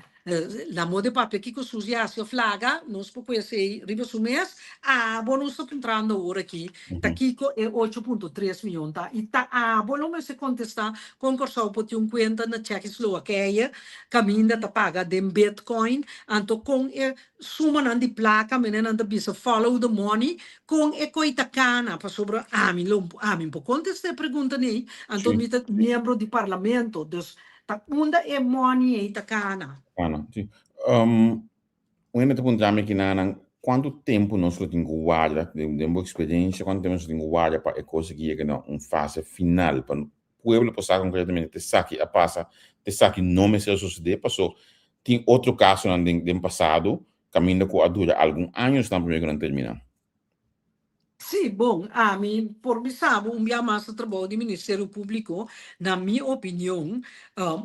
la moda di papia kiko Suzy hasi of laga nos por ku esei riba su mes abo nos ta puntrando awor aki ta kiko e 8.3 miyon ta i ta abo lo mester kontestá Kon Kòrsou por tin un kuenta na Tsjekislowakeie kaminda ta paga den bitcoin? Anto kon e sumanan di plaka mene nan ta bisa follow the money, kon e koi ta kana? Pasobra ami lo ami por kontesta e pregunta nei, anto mi ta miembro di parlamento, dus ta unda e money ei ta kana? Kana, si. Un hende ta puntra mi kinanan, kuantu tempu nos lo tin ku warda, den bo eksperensia, kuantu tempu nos lo tin ku warda pa e kos aki yega na un fase final, pa pueblo por sa konkretamente te esaki a pasa, te esaki no mester a sosodé, paso tin otro kasonan den pasado kaminda ku a dura algun añosnan promé ku nan terminá. Sí, bon, ami por bisa bo un bia mas e trabou di Ministerio Públiko, na mi opinion,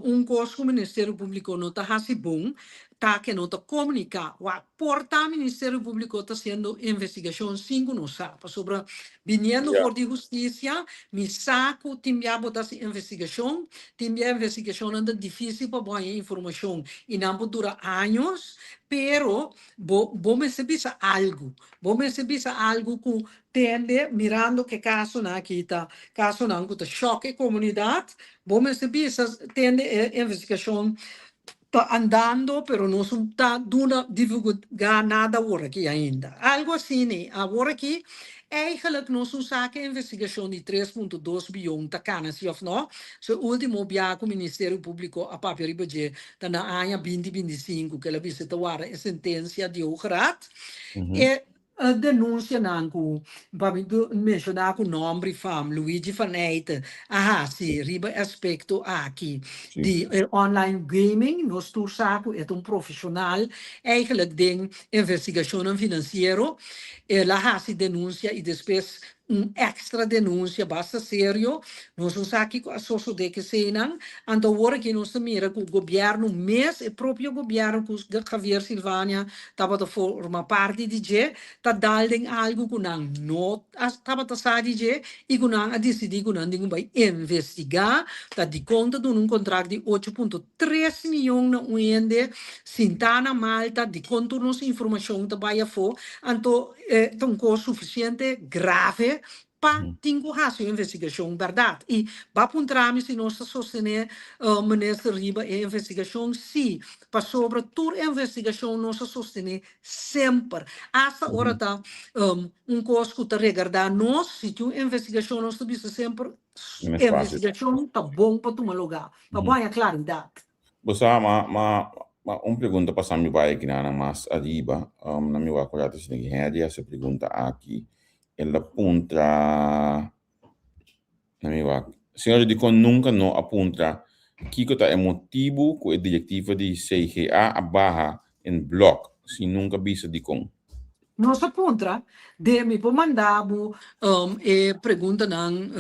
un kos ku Ministerio Públiko no ta hasi bon ta ke no ta komuniká. Wak, por ta Ministerio Públiko ta hasiendo investigashon sin ku nos sa, pasobra biniendo for di hustisia, mi sa ku tin bia bo ta hasi investigashon, tin bia investigashonnan ta difísil pa bo haña informashon i nan por dura años, pero bo bo mester bisa algu. Bo mester bisa algu ku tende mirando ku e kasonan aki ta kasonan ku ta shòk e komunidat. Bo mester bisa tende e investigashon ta andando pero nos no ta duna divulgá nada awor aki ainda. Algu asina awor aki eigenlijk nos no sa ku e investigashon di 3.2 bion ta kana si òf no. So e ultimo bia ku Ministerio Públiko a papia riba dje ta na aña 2025 ku el a bisa e ta warda e sentensia di Hoge Raad. E denuncianan cu pa mi menciona cu nomber y fam, Luigi van Eijten a haci riba e aspecto aki di e online gaming, nos tur sa cu e ta un profesional eigenlijk den investigacionnan financiero, el a haci denuncia y despues un extra denuncia basta serio, nos no sa kico a sosode cu eseynan, anto awor aki nos ta mira cu gobierno mes, e propio gobierno cu Javier Silvania tabata forma parti di dje, ta dal den algo cu nan no tabata sa di dje y cu nan a dicidi cu nan tin cu bay investiga, ta dicon ta duna un contract di 8.3 miyon na un hende sinta na Malta, dicon tur nos informacion ta bay afo, anto E ta un kos sufisiente grave pa tin ku hasi un investigashon bèrdat. I ba puntra mi si nos ta sostené minister riba e investigashon? Sí, pasobra tur investigashon nos a sostené semper. Asta ora ta un kos ku ta regardá nos, si tin un investigashon nos ta bisa semper investigashon ta bon pa tuma lugá, pa bo haña klaridat. Bo sa, ma, ma, ma un pregunta pasa mi bai aki nan mas ariba. Na mi wak rato si den Henry a hasi pregunta aki. El a puntra, na mi wak, Señor dikon nunka no a puntra kiko ta e motibu ku e direktiva di CGA a baha en blòk si nunka bisa dikon? Nos a puntra, Den mi por manda bo e preguntanan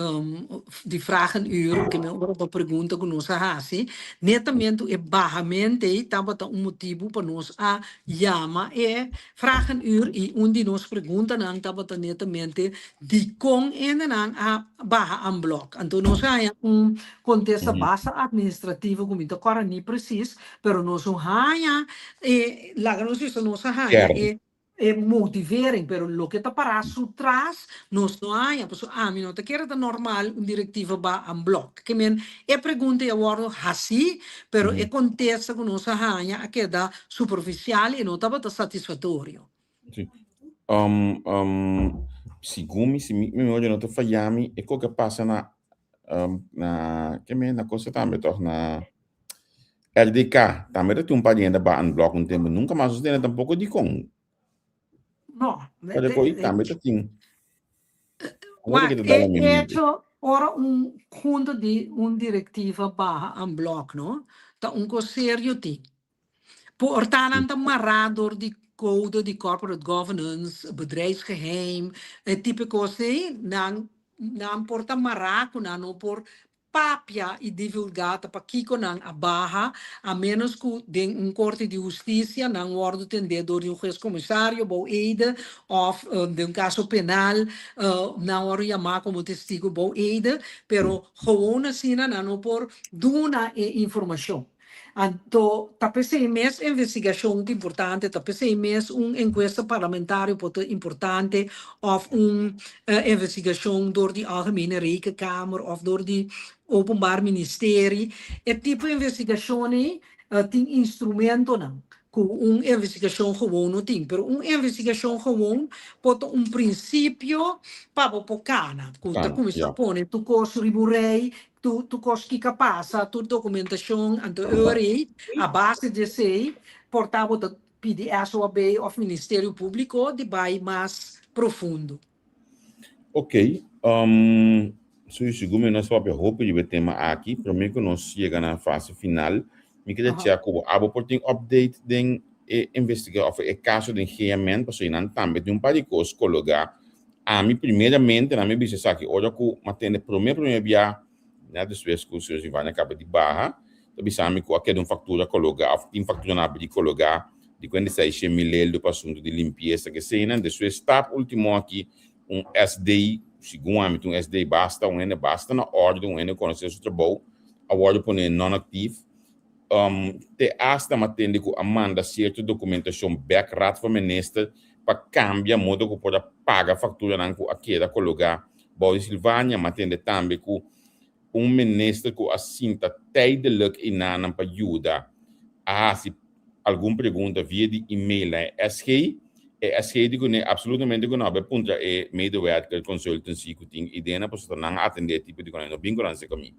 di vragenuur, ke men ora bo pregunta ku nos a hasi, netamente e bahament ei tabata un motibu pa nos a yama e vragenuur i un di nos preguntanan tabata netamente dikon hendenan a baha en blok. Anto nos a haña un kontesta basta administrativo ku mi ta kòrda ni presis, pero nos no haña e, laga nos bisa nos a haña e. E motivering, pero loke ta pará su tras nos no haña, pasobra ami no ta kere ta normal un directiva ba en bloc. Ke men e pregunta ya wòrdu hasí, pero e kontesta ku nos a haña a keda superficial i no tabata satisfatorio. Sí. Segun mi, si mi memoria no ta faya mi, e koke a pasa na na ke men na cosa tambe toch na RDK tambe ta tin un par di hende ba unblock un tempo nunca mas nos tende tampoco dicon. No, Pero koe tambe ta tin. Wak, e hecho ora un junta di un directiva baha unblock no, ta un cos serio tin. Por ta nan ta mará door di code di corporate governance, bedrijfsgeheim, e tipo cos ei, nan por ta mará cu nan no por papia y divulgá ta pakico nan a baha, a menos cu den un corte di husticia nan wordo tendé door di un hues comisario bou eide of den un caso penal nan wordo yamá como testigo bou eide, pero gewoon asina nan no por duna e informacion. Anto ta p'esei mes investigashon ta importante, ta p'esei mes un enkuesta parlamentario por ta importante òf un investigashon dor di Algemene Rekenkamer òf dor di Openbaar Ministerie. E tipo investigashon ei tin instrumentonan ku un investigashon gewoon no tin. Pero un investigashon gewoon por ta un prinsipio pa bo por kana, ku ta kuminsá pone tur kos riba un rei. Tur kos kiko a pasa, tur dokumentashon, anto e ora ei, a base di esei, por ta bo ta pidi SOAB òf Ministerio Públiko di bai mas profundo. Ok, segun mi nos papia hopi riba e tema aki, promé ku nos yega na fase final, mi kere chèk ku bo, abo por tin update den e investiga òf e kaso den GMN, pasobra nan tambe tin un par di kos kologá. Ami primeramente nan mi bisa esaki ora ku mi a tende prome prome bia net despues ku señor Giovanni a kaba di baha ta bisa mi ku a keda un faktura kologa of tin fakturanan a bini kologa di kuenta di seishen mil eldo pa asuntu di limpiesa kesenan. Despues stap ultimo aki un SD segun ami ta un SD basta un hende basta na orde un hende konosé su trabou a wòrdu pone non aktief. Te asta mi a tende ku a manda sierto dokumentashon bèk Raad van Minister pa kambia modo ku por a paga fakturanan ku a keda kologá bou di Silvania. Mi a tende tambe ku un minister ku a sinta tijdelijk einanan pa yuda a hasi algun pregunta via di email na e SG. E SG di kuné absolutamente ku no a bai puntra e medewerker consultancy ku tin ideanan pasobra nan a atendé e tipo di kuné no bin ku nan seka mi.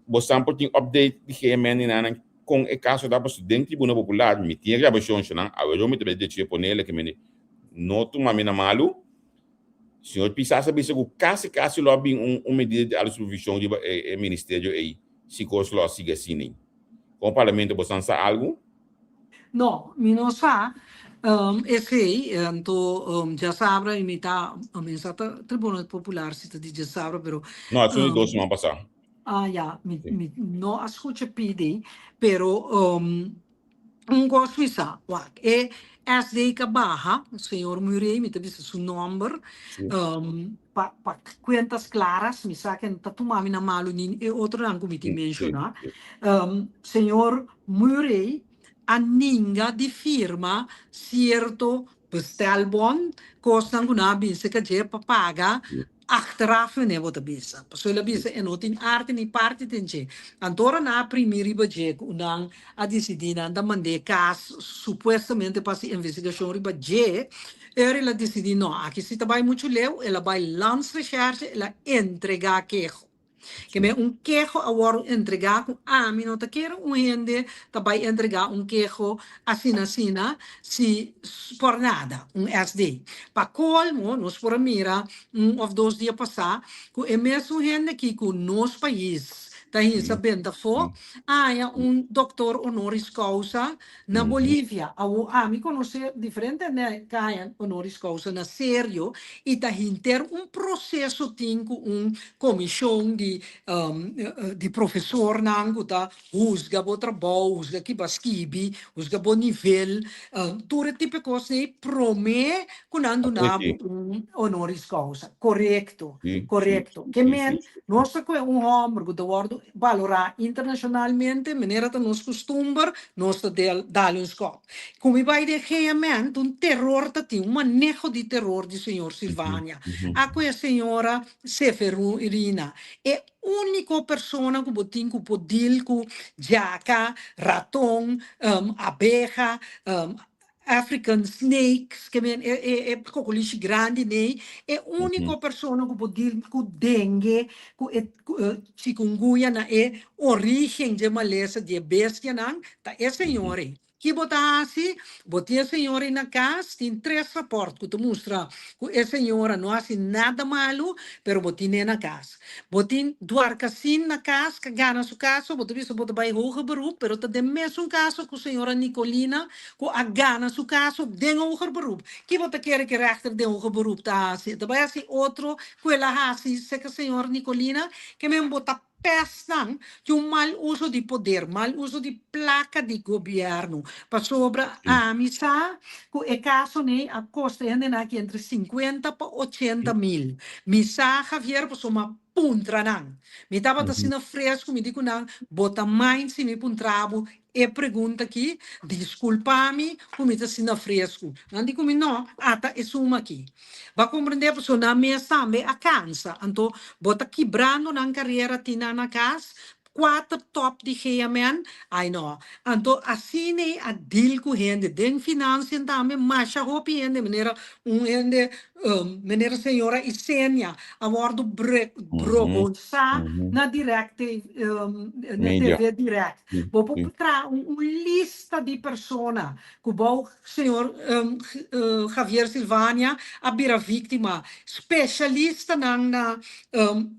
Bo san por tin update di GMN di nan con e caso ta paso den Tribuna Popular mi tin e grabacion nan awe mi ta bay dechi ponele ke mende no tuma mi na malu Señor Pisas a bisa cu casi casi lo a bin un un medida di alta supervision riba e e ministerio ey si cos lo a sigui asina ey. Como parlamento bo san sa algo? No, mi no sa esey, anto djasabra y mi ta, mi no sa ta Tribuna Popular si ta di djasabra, pero. No, esun di dos siman pasá. Ah ya, mi mi no a scucha pidi, pero un cos mi sa, wak, e SD ka baha, señor Murray, mi ta bisa su nomber, pa pa cuentas claras, mi sa ke no ta tuma mi na malu ni e otronan cu mi tin menciona, señor Murray a ninga di firma cierto bestelbon, cosnan cu nan a binse ca dje pa paga achteraf meneer bo ta bisa. Pasobra el a bisa e no tin arte ni parti den dje. Anto ora nan a primi riba dje cu nan a dicidi nan ta mand'e cas supuestamente pa haci investigacion riba dje, ora el a dicidi no, aki si ta bay mucho leu, el a bay landsrecherche, el a entrega keho. Ke men un keho a wòrdu entregá ku ami no ta kere un hende ta bai entregá un keho asina asina si por nada, un SD. Pa kolmo nos por a mira un òf dos dia pasá ku e mesun hende aki ku nos pais ta hinsa benta afó a haña un doktor honoris causa na Bolivia. Awor ami konosé diferente hende ku a haña honoris causa na serio i ta hinter un proseso tin ku un komishon di di profesornan ku ta husga bo trabou, husga ki bo a skibi, husga bo nivel, tur e tipo e kos ei promé ku nan duna bo un honoris causa. Korekto, korekto. Ke men, nos ta kohe un hòmber ku ta wòrdu balorá internashonalmente, manera ta nos kustumber, nos ta dal un skòp. Ku mi bai den GMN, ta un teror ta tin, un maneho di teror di señor Silvania. A ku e señora Seferina, e úniko persona ku bo tin ku por deal ku djaka, raton, abeha, African snakes, ke men e e e kokolishi grandi nei, e úniko persona ku por deal ku dengue, ku e chikungunya na e orígen dje malesa di e bestianan, ta e señor ei. Ki bo ta hasi? Bo tin e señora ei na kas, tin tres rapòrt ku ta mustra ku e señora no hasi nada malu, pero bo tin'é na kas. Bo tin Dwarkasin na kas ku a gana su kaso, bo ta bisa bo ta bai hoger beroep, pero ta den mesun kaso ku señora Nicolina ku a gana su kaso den hoger beroep. Ki bo ta kere ku e rèchter den hoger beroep ta hasi? E ta bai hasi otro ku el a hasi serka señora Nicolina? Ke men bo ta Pèsnan tin un mal uso di poder, mal uso di plaka di gobièrnu. Pasobra ami sa ku e kaso nei a kosta e hendenan aki entre sinkuenta pa ochenta mil. Mi sa, Javier, pasobra mi a puntra nan. Mi tabata asina fresku, mi di ku nan, bo ta mind si mi puntra bo e pregunta aki? Diskulpa mi ku mi ta asina fresku. Nan di ku mi, no, ata e suma aki. Bo a komprendé? Pasobra nan mes tambe a kansa. Anto bo ta kibrando nan karera tin nan na kas, kuater tòp di GMN, ai no. Anto asina ei a deal ku hende. Den finansian tambe masha hopi hende, manera un hende, manera señora Isenia a wòrdu brogonsá na direct, na TV direct. Bo por traha un lista di persona ku bou señor Javier Silvania a bira víktima. Spesialistanan na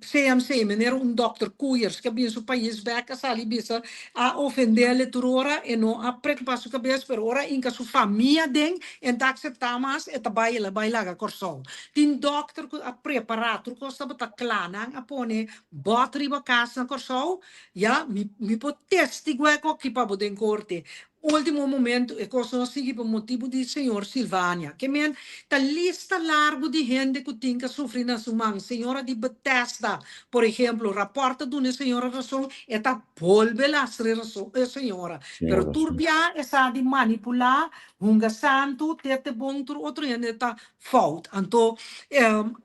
CMC, manera un dòkter Koeyers ku a bini su pais bèk a sali bisa a ofendele tur ora, e no a preokupá su kabes, pero ora a hinka su famia den e no ta akseptá mas, e ta bai el a bai laga Kòrsou. Tin dòkter ku a prepará, tur kos tabata kla, nan a pone bòt riba kas na Kòrsou, ya, mi por testiguá e koki pa bo den korte. Ultimo momento e kos no a sigui pa motibu di señor Silvania. Ke men ta lista largu di hende ku tin ka sufri na su man. Señora di Bethesda, por ehemplo, rapòrt ta duna e señora rason, e ta bolbe lastra e rason e señora. Pero tur bia e sa di manipulá, hunga santu, tete bon tur otro hende ta fout. Anto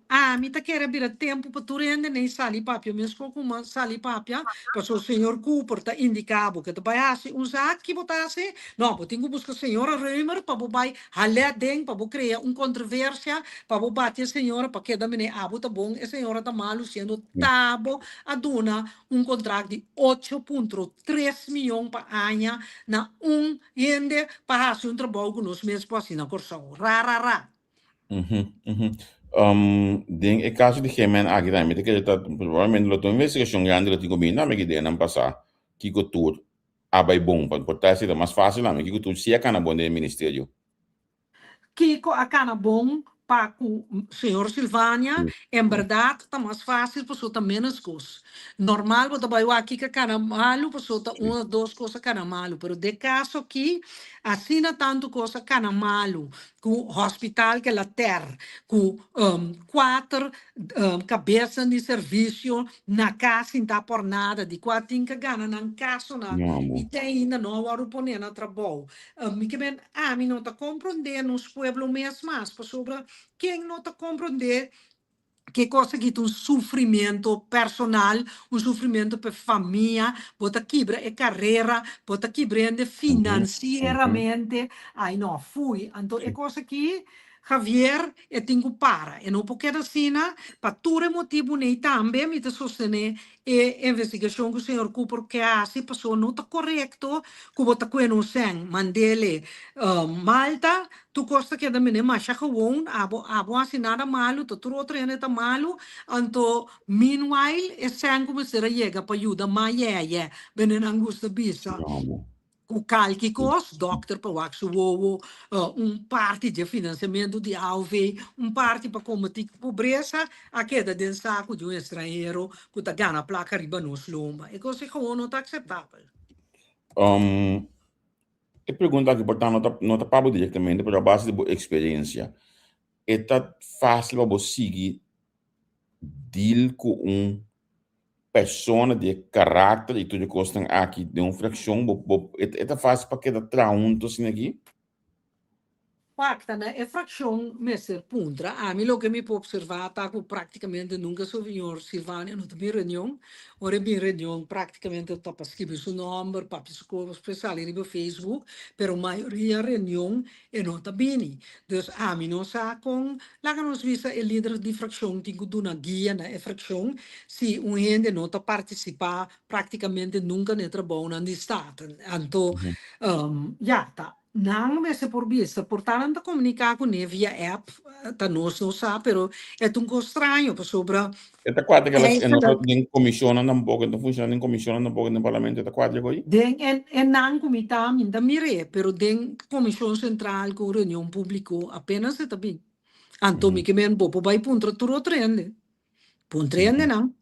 ami ta kere bira tempu pa tur hende nei sali papia meskos ku mi sali papia, pasobra señor Cooper ta indiká bo ke ta bai hasi un zaak, ki bo ta hasi? No, bo tin ku buska señora Römer pa bo bai hal'é aden, pa bo krea un kontroversia, pa bo bati e señora pa keda mene abo ta bon, e señora ta malu, siendo tabo a duna un kontrakt di ocho punto tres miyon pa aña na un hende pa hasi un trabou ku nos mes por hasi na Kòrsou. Ra ra ra. Den e kaso di GMN aki tambe mi ta kere ta probablemente lo ta un investigashon grandi lo tin ku bini tambe ki den nan pasá kiko tur a bai bon pa por ta esei ta mas fásil tambe kiko tur si a kana bon den e ministerio. Kiko a kana bon pa ku señor Silvania? En bèrdat ta mas fásil pasobra ta ménos kos. Normal bo ta bai wak kiko a kana malu pasobra ta un òf dos kos a kana malu, pero den kaso aki asina tantu kos a kana malu ku hospital ke la tèr ku kuater kabesnan di servisio na kas sinta por nada di kua tin ke gana nan kasonan i te ainda no a wòrdu pone na trabou. Mi ke men ami no ta komprondé nos pueblo mes mas pasobra ken no ta komprondé ke kos aki ta un sufrimiento personal, un sufrimiento pa e famia, bo ta kibra e karera, bo ta kibra hende finansieramente, ai no, fui. Anto e kos aki Javier e tin ku para, e no por keda asina, pa tur e motibu nei tambe mi ta sostené e investigashon ku señor Cooper ke hasi pasobra no ta korekto ku bo ta kue nos sèn mandele Malta, tur kos ta keda mene masha gewon, abo abo hasi nada malu ta tur otro hende ta malu, anto meanwhile e sèn ku mester a yega pa yuda ma yèyè, bene nan gusta bisa. Ku kalki kos, dòkter pa wak su wowo, un parti dje finansiamentu di AOV, un parti pa kombatí ku pobresa, a keda den saku di un estranhero ku ta gana plaka riba nos lomba. E kos ei gewoon no ta akseptabel. E pregunta aki por ta no ta no ta pa bo direktamente, pero a base di bo eksperensia. E ta fásil pa bo sigui deal ku un persona di e karakter i tur e kosnan aki den un frakshon? Bo bo e ta fásil pa keda traha huntu asina aki? Pakta na e frakshon mester puntra. Ami loke mi por observa ta ku praktikamente nunka señor Silvania no ta bin reunion. Ora e bin reunion praktikamente ta pa skibi su nomber, papia su kos, despues sali riba Facebook, pero mayoria reunion e no ta bini. Dus ami no sa kon laga nos bisa e lider di frakshon tin ku duna guia na e frakshon si un hende no ta partisipa praktikamente nunka na e trabounan di Staten. Anto ya ta Nan mester por bisa, por ta nan ta komuniká kuné via app, ta nos no sa, pero e ta un kos straño pasobra E ta kuadra ku e no ta den komishonnan tampoko, e no ta funshoná den komishonnan tampoko den parlamento, e ta kuadra ku ei? Den e nan ku mi ta, mi no ta mir'é, pero den komishon sentral ku reunion públiko apenas e ta bin. Anto mi ke men bo por bai puntra tur otro hende, puntra e hendenan.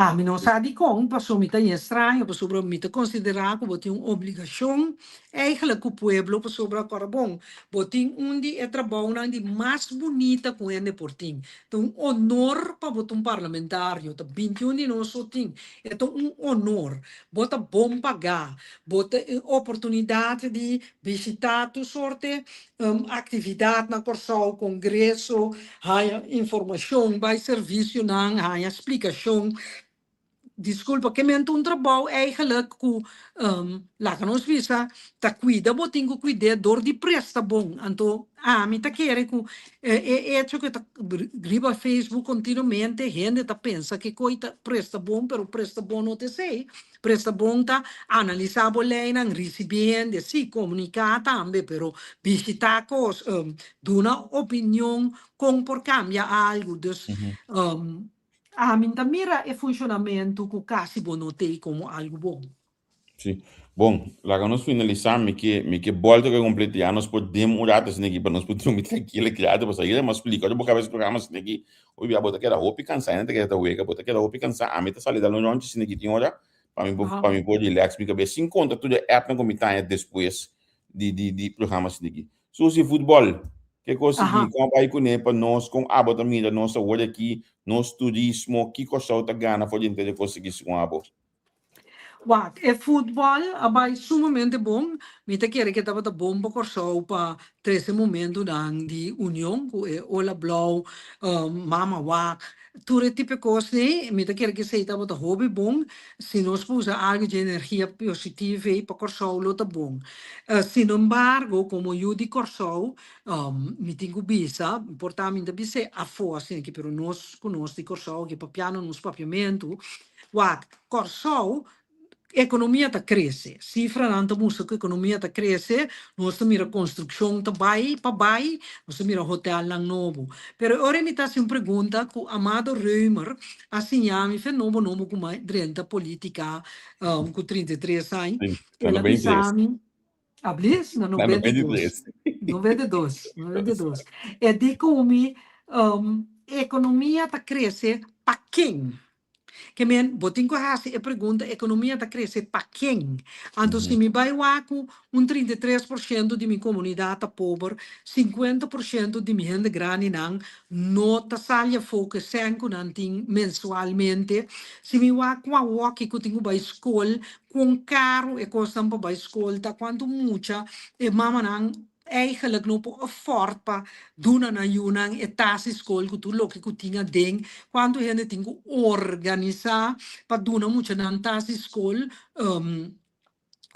Ami no sa dikon, paso mi ta yen straño, pasobra mi ta konsiderá ku bo tin un obligashon eigenlijk ku pueblo, pasobra kòrda bon, bo tin un di e trabounan di mas bunita ku hende por tin. Ta un honor pa bo ta un parlamentario, ta 21 di nos so tin. E ta un honor. Bo ta bon pagá, bo ta e oportunidat di bishitá tur sorte Aktividat na Kòrsou, kongreso, haña informashon, bai servisionan, haña splikashon. Diskulpa, ke men ta un trabou eigenlijk ku laga nos bisa ta kuida bo tin ku kuid'é dor di presta bon. Anto ami ta kere ku e echo ku e ta riba Facebook kontinuamente hende ta pensa ke koi ta presta bon pero presta bon no ta esei. Presta bon ta analisá bo leinan, risibí hende, sí, komuniká tambe, pero bishitá kos, duna opinion kon por kambia algu. Dus, ami ta mira e funshonamentu ku kasi bo no tei komo algu bon. Sí. Bon, laga nos finalisá. Mi ke, mi ke bòlta ku e kompleto. Ya nos por dem un rato asina aki pa nos por drumi trankil aki rato. Pasobra ayera mi a splika ora bo kaba es programa asina aki. Hopi bia bo ta keda hopi cansá, hende ta keda ta wega, bo ta keda hopi cansá. Ami ta sali dal un ròntje asina ki tin ora pa mi por pa mi por relax mi kabes sin konta tur e appnan ku mi ta haña despues di di di programa asina ki. Susi, futbòl, ke kos sigui? Kon a bai kuné pa nos? Kon abo ta mira nos awor aki, nos turismo? Ki Kòrsou ta gana for di henter e kos aki segun abo? Wak, e futbòl a bai sumamente bon. Mi ta kere ku e tabata bon pa Kòrsou pa trese momentunan di union ku e Ola Blou, Mama Wak, tur e tipo e kos ei. Mi ta kere ku esei tabata hopi bon. Si nos por usa algu dje energia positivo ei pa Kòrsou lo ta bon. Sinembargo, komo yu di Kòrsou, mi tin ku bisa, por ta mi no ta bis'é afó asin'aki, pero nos ku nos di Kòrsou aki papiando nos papiamentu, Wak, Kòrsou, ekonomia ta krese. Sifranan ta mustra ku ekonomia ta krese. Nos ta mira konstrukshon ta bai pa bai, nos ta mira hotelnan nobo. Pero e ora mi ta hasi un pregunta ku Amado Römer a siña mi fe nobo nobo ku mi a drenta polítika ku 33 aña. Na El a noventa i bisa tres. mi, Ablis? Na Na noventa i noventa i dos. tres. 92, 92. E di ku mi, ekonomia ta krese pa ken? Ke men, bo tin ku hasi e pregunta, ekonomia ta krese pa ken? Anto si mi bai wak ku un 33% di mi komunidat ta pober, 50% di mi hende grandinan no ta sali afó ku e sèn ku nan tin mensualmente, si mi wak ku awoki ku tin ku bai skol, kon karu e kosnan pa bai skol ta, kuantu mucha e mamanan Eigenlijk no por afford pa duna nan yunan e tas di skol ku tur loke ku tin aden. Kuantu hende tin ku organisá pa duna muchanan tas di skol?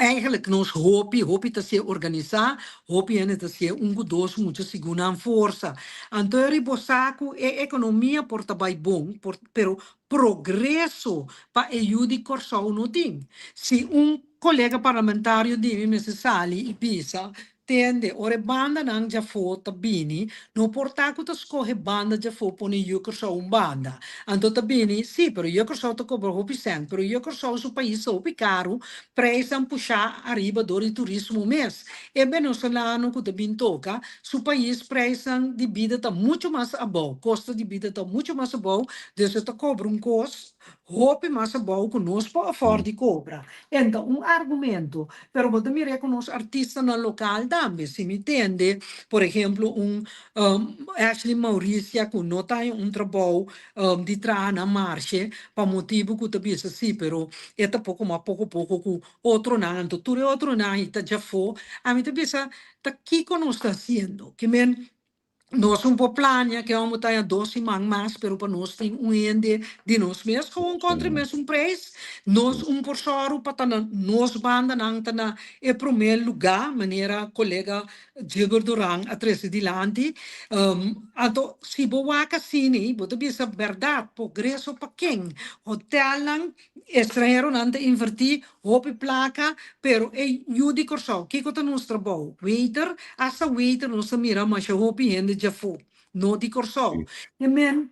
Eigenlijk nos hopi, hopi ta sier organisá, hopi hende ta sier un ku dos mucha segun nan forsa. Anto e riba bo sa ku e ekonomia por ta bai bon, por, pero progreso pa e yu di Kòrsou no tin. Si un Kolega parlamentario di mi mester sali i bisa, Tende, ora e bandanan djafó ta bini, no por ta ku ta skohe banda djafó pone yu Kòrsou un banda. Anto ta bini, sí, pero yu Kòrsou ta kobra hopi sènt, pero yu Kòrsou su pais ta hopi karu, preisnan pushá ariba dor di turismo mes. E benesolano ku ta bin toka, su pais preisnan di bida ta muchu mas abou, kosto di bida ta muchu mas abou, dus e ta kobra un kos Hopi mas abou ku nos por afford di kobra. En ta un argumento, pero bo ta mira ku nos artistanan lokal tambe. Si mi tende, por ehemplo, un Ashley Mauricia ku no ta haña un trabou di traha na marshe pa motibu ku ta bisa sí, pero e ta poko mas poko poko ku otronan, anto tur e otronan i ta djafó. Ami ta bisa, ta kiko nos ta hasiendo? Ke men nos un por plania ke amo ta haña dos siman mas, pero pa nos tin un hende di nos mes gewoon kontra e mesun prijs. Nos un por sòru pa ta na nos bandanan ta na e promé lugá, manera kolega Gilbert Duran a trese dilanti. Anto si bo wak asini, bo ta bisa bèrdat, progreso pa ken? Hotelnan, estranheronan ta invertí hopi plaka, pero e yu di Kòrsou, kiko ta nos trabou? Waiter? Asta waiter nos ta mira masha hopi hende djafó, no di Kòrsou. E men,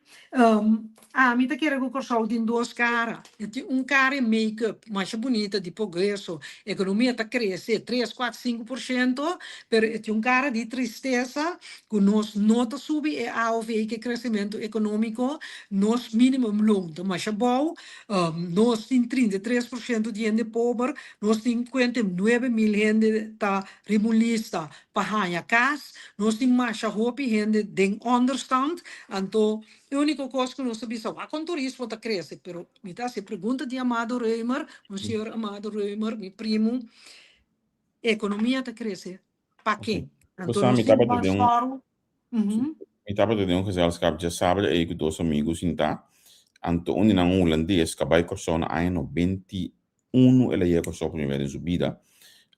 ami ta kere ku Kòrsou tin dos kara. E tin un kara e make-up masha bunita di progreso, ekonomia ta krese tres, kuater, 5%, pero e tin un kara di tristesa ku nos no ta subi e AOV ku e kresementu ekonómiko, nos minimumloon ta masha bou, nos tin 33% di hende pober, nos tin kuenta 9000 hende ta riba un lista pa haña kas, nos tin masha hopi hende den onderstand, anto e úniko kos ku nos ta bisa wak kon turismo ta krese, pero mi ta hasi e pregunta di Amado Römer, Monsieur Amado Römer, mi primu, ekonomia ta krese pa ken? Anto Bo sa, nos mi tin tabata ban den un sòru. Mi tabata den un gezelschap djasabra ei ku dos amigu sintá, anto un di nan un hulandes ku a bai Kòrsou na aña 91 el a yega Kòrsou promé bes den su bida,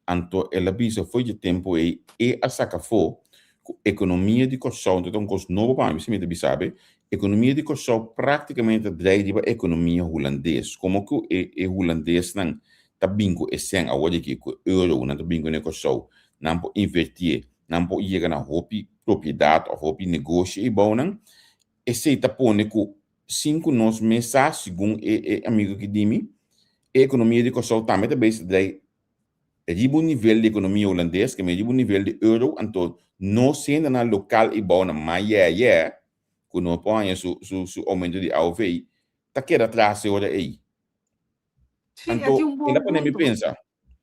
anto el a bisa fo'i dje tempu ei e a saka afó ku ekonomia di Kòrsou, anto ta un kos nobo pa mi, si mi ta bisa awe, ekonomia di Kòrsou práktikamente ta drei riba ekonomia hulandes, komo ku e e hulandesnan ta bin ku e sèn awor di aki ku e euro nan ta bin kuné Kòrsou, nan por invertié, nan por yega na hopi propiedat òf hopi negoshi ei bou nan, esei ta pone ku sin ku nos mes sa, segun e e amigu aki di mi, e ekonomia di Kòrsou tambe ta bezig ta drei riba un nivel di ekonomia hulandes, ke riba un nivel di euro, anto nos hendenan lokal ei bou nan mas yèyè ku no por haña su su su oumento di AOV, ta keda atras e ora ei. Sí, e Anto tin un el a bon pone mi punto. pensa,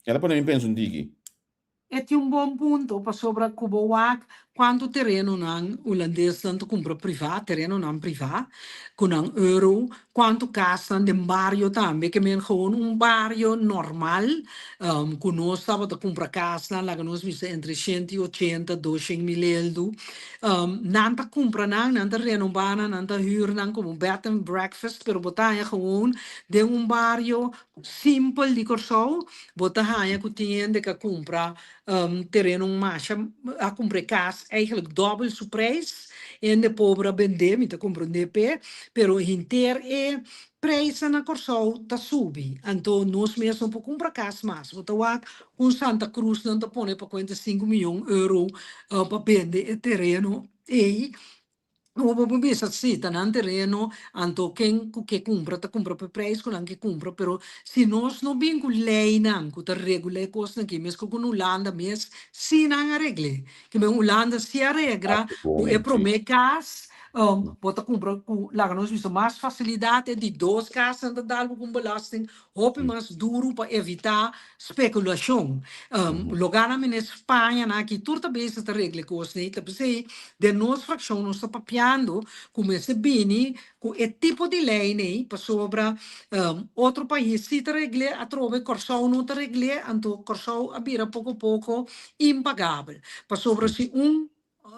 el a pone mi pensa un tiki. E tin un bon punto pasobra ku bo wak kuantu terenonan hulandesnan ta kumpra privá, terenonan privá ku nan euro, kuantu kasnan den bario tambe, ke men gewoon un bario normal ku nos tabata kumpra kasnan laga nos bisa entre 180, 200 mil eldu, nan ta kumpra nan, nan ta renobá nan, nan ta hür nan komo bed and breakfast, pero bo ta haña gewoon den un bario simpel di Kòrsou, bo ta haña ku tin hende ku a kumpra tereno masha, a kumpra e kas eigenlijk dòbel su preis, hende pober a bendé, mi ta komprondé p'e, pero henter e preisnan na Kòrsou ta subi, anto nos mes no por kumpra kas mas. Bo ta wak un Santa Cruz nan ta pone pa kuenta 5 mion euro pa bende e tereno ei. Bo por bisa si ta nan tereno, anto ken ku ke kumpra ta kumpra pa e preis ku nan ke kumpra, pero si nos no bin ku leinan ku ta regulá e kosnan aki, meskos ku na Hulanda mes si nan a regl'é. Ke men Hulanda si a regra ku e promé kas bo ta kumpra ku laga nos bisa mas fasilidat, e di dos kasnan ta dal bo ku un belasting hopi mas duru pa evitá spekulashon. Loganan mene Spaña nan aki tur ta bezig ta regla e kosnan ei. Ta p'esei den nos frakshon nos ta papiando ku mester bini ku e tipo di leinan ei pasobra otro pais si ta regl'é atrobe Kòrsou no ta regl'é anto Kòrsou a bira poko poko impagabel. Pasobra si un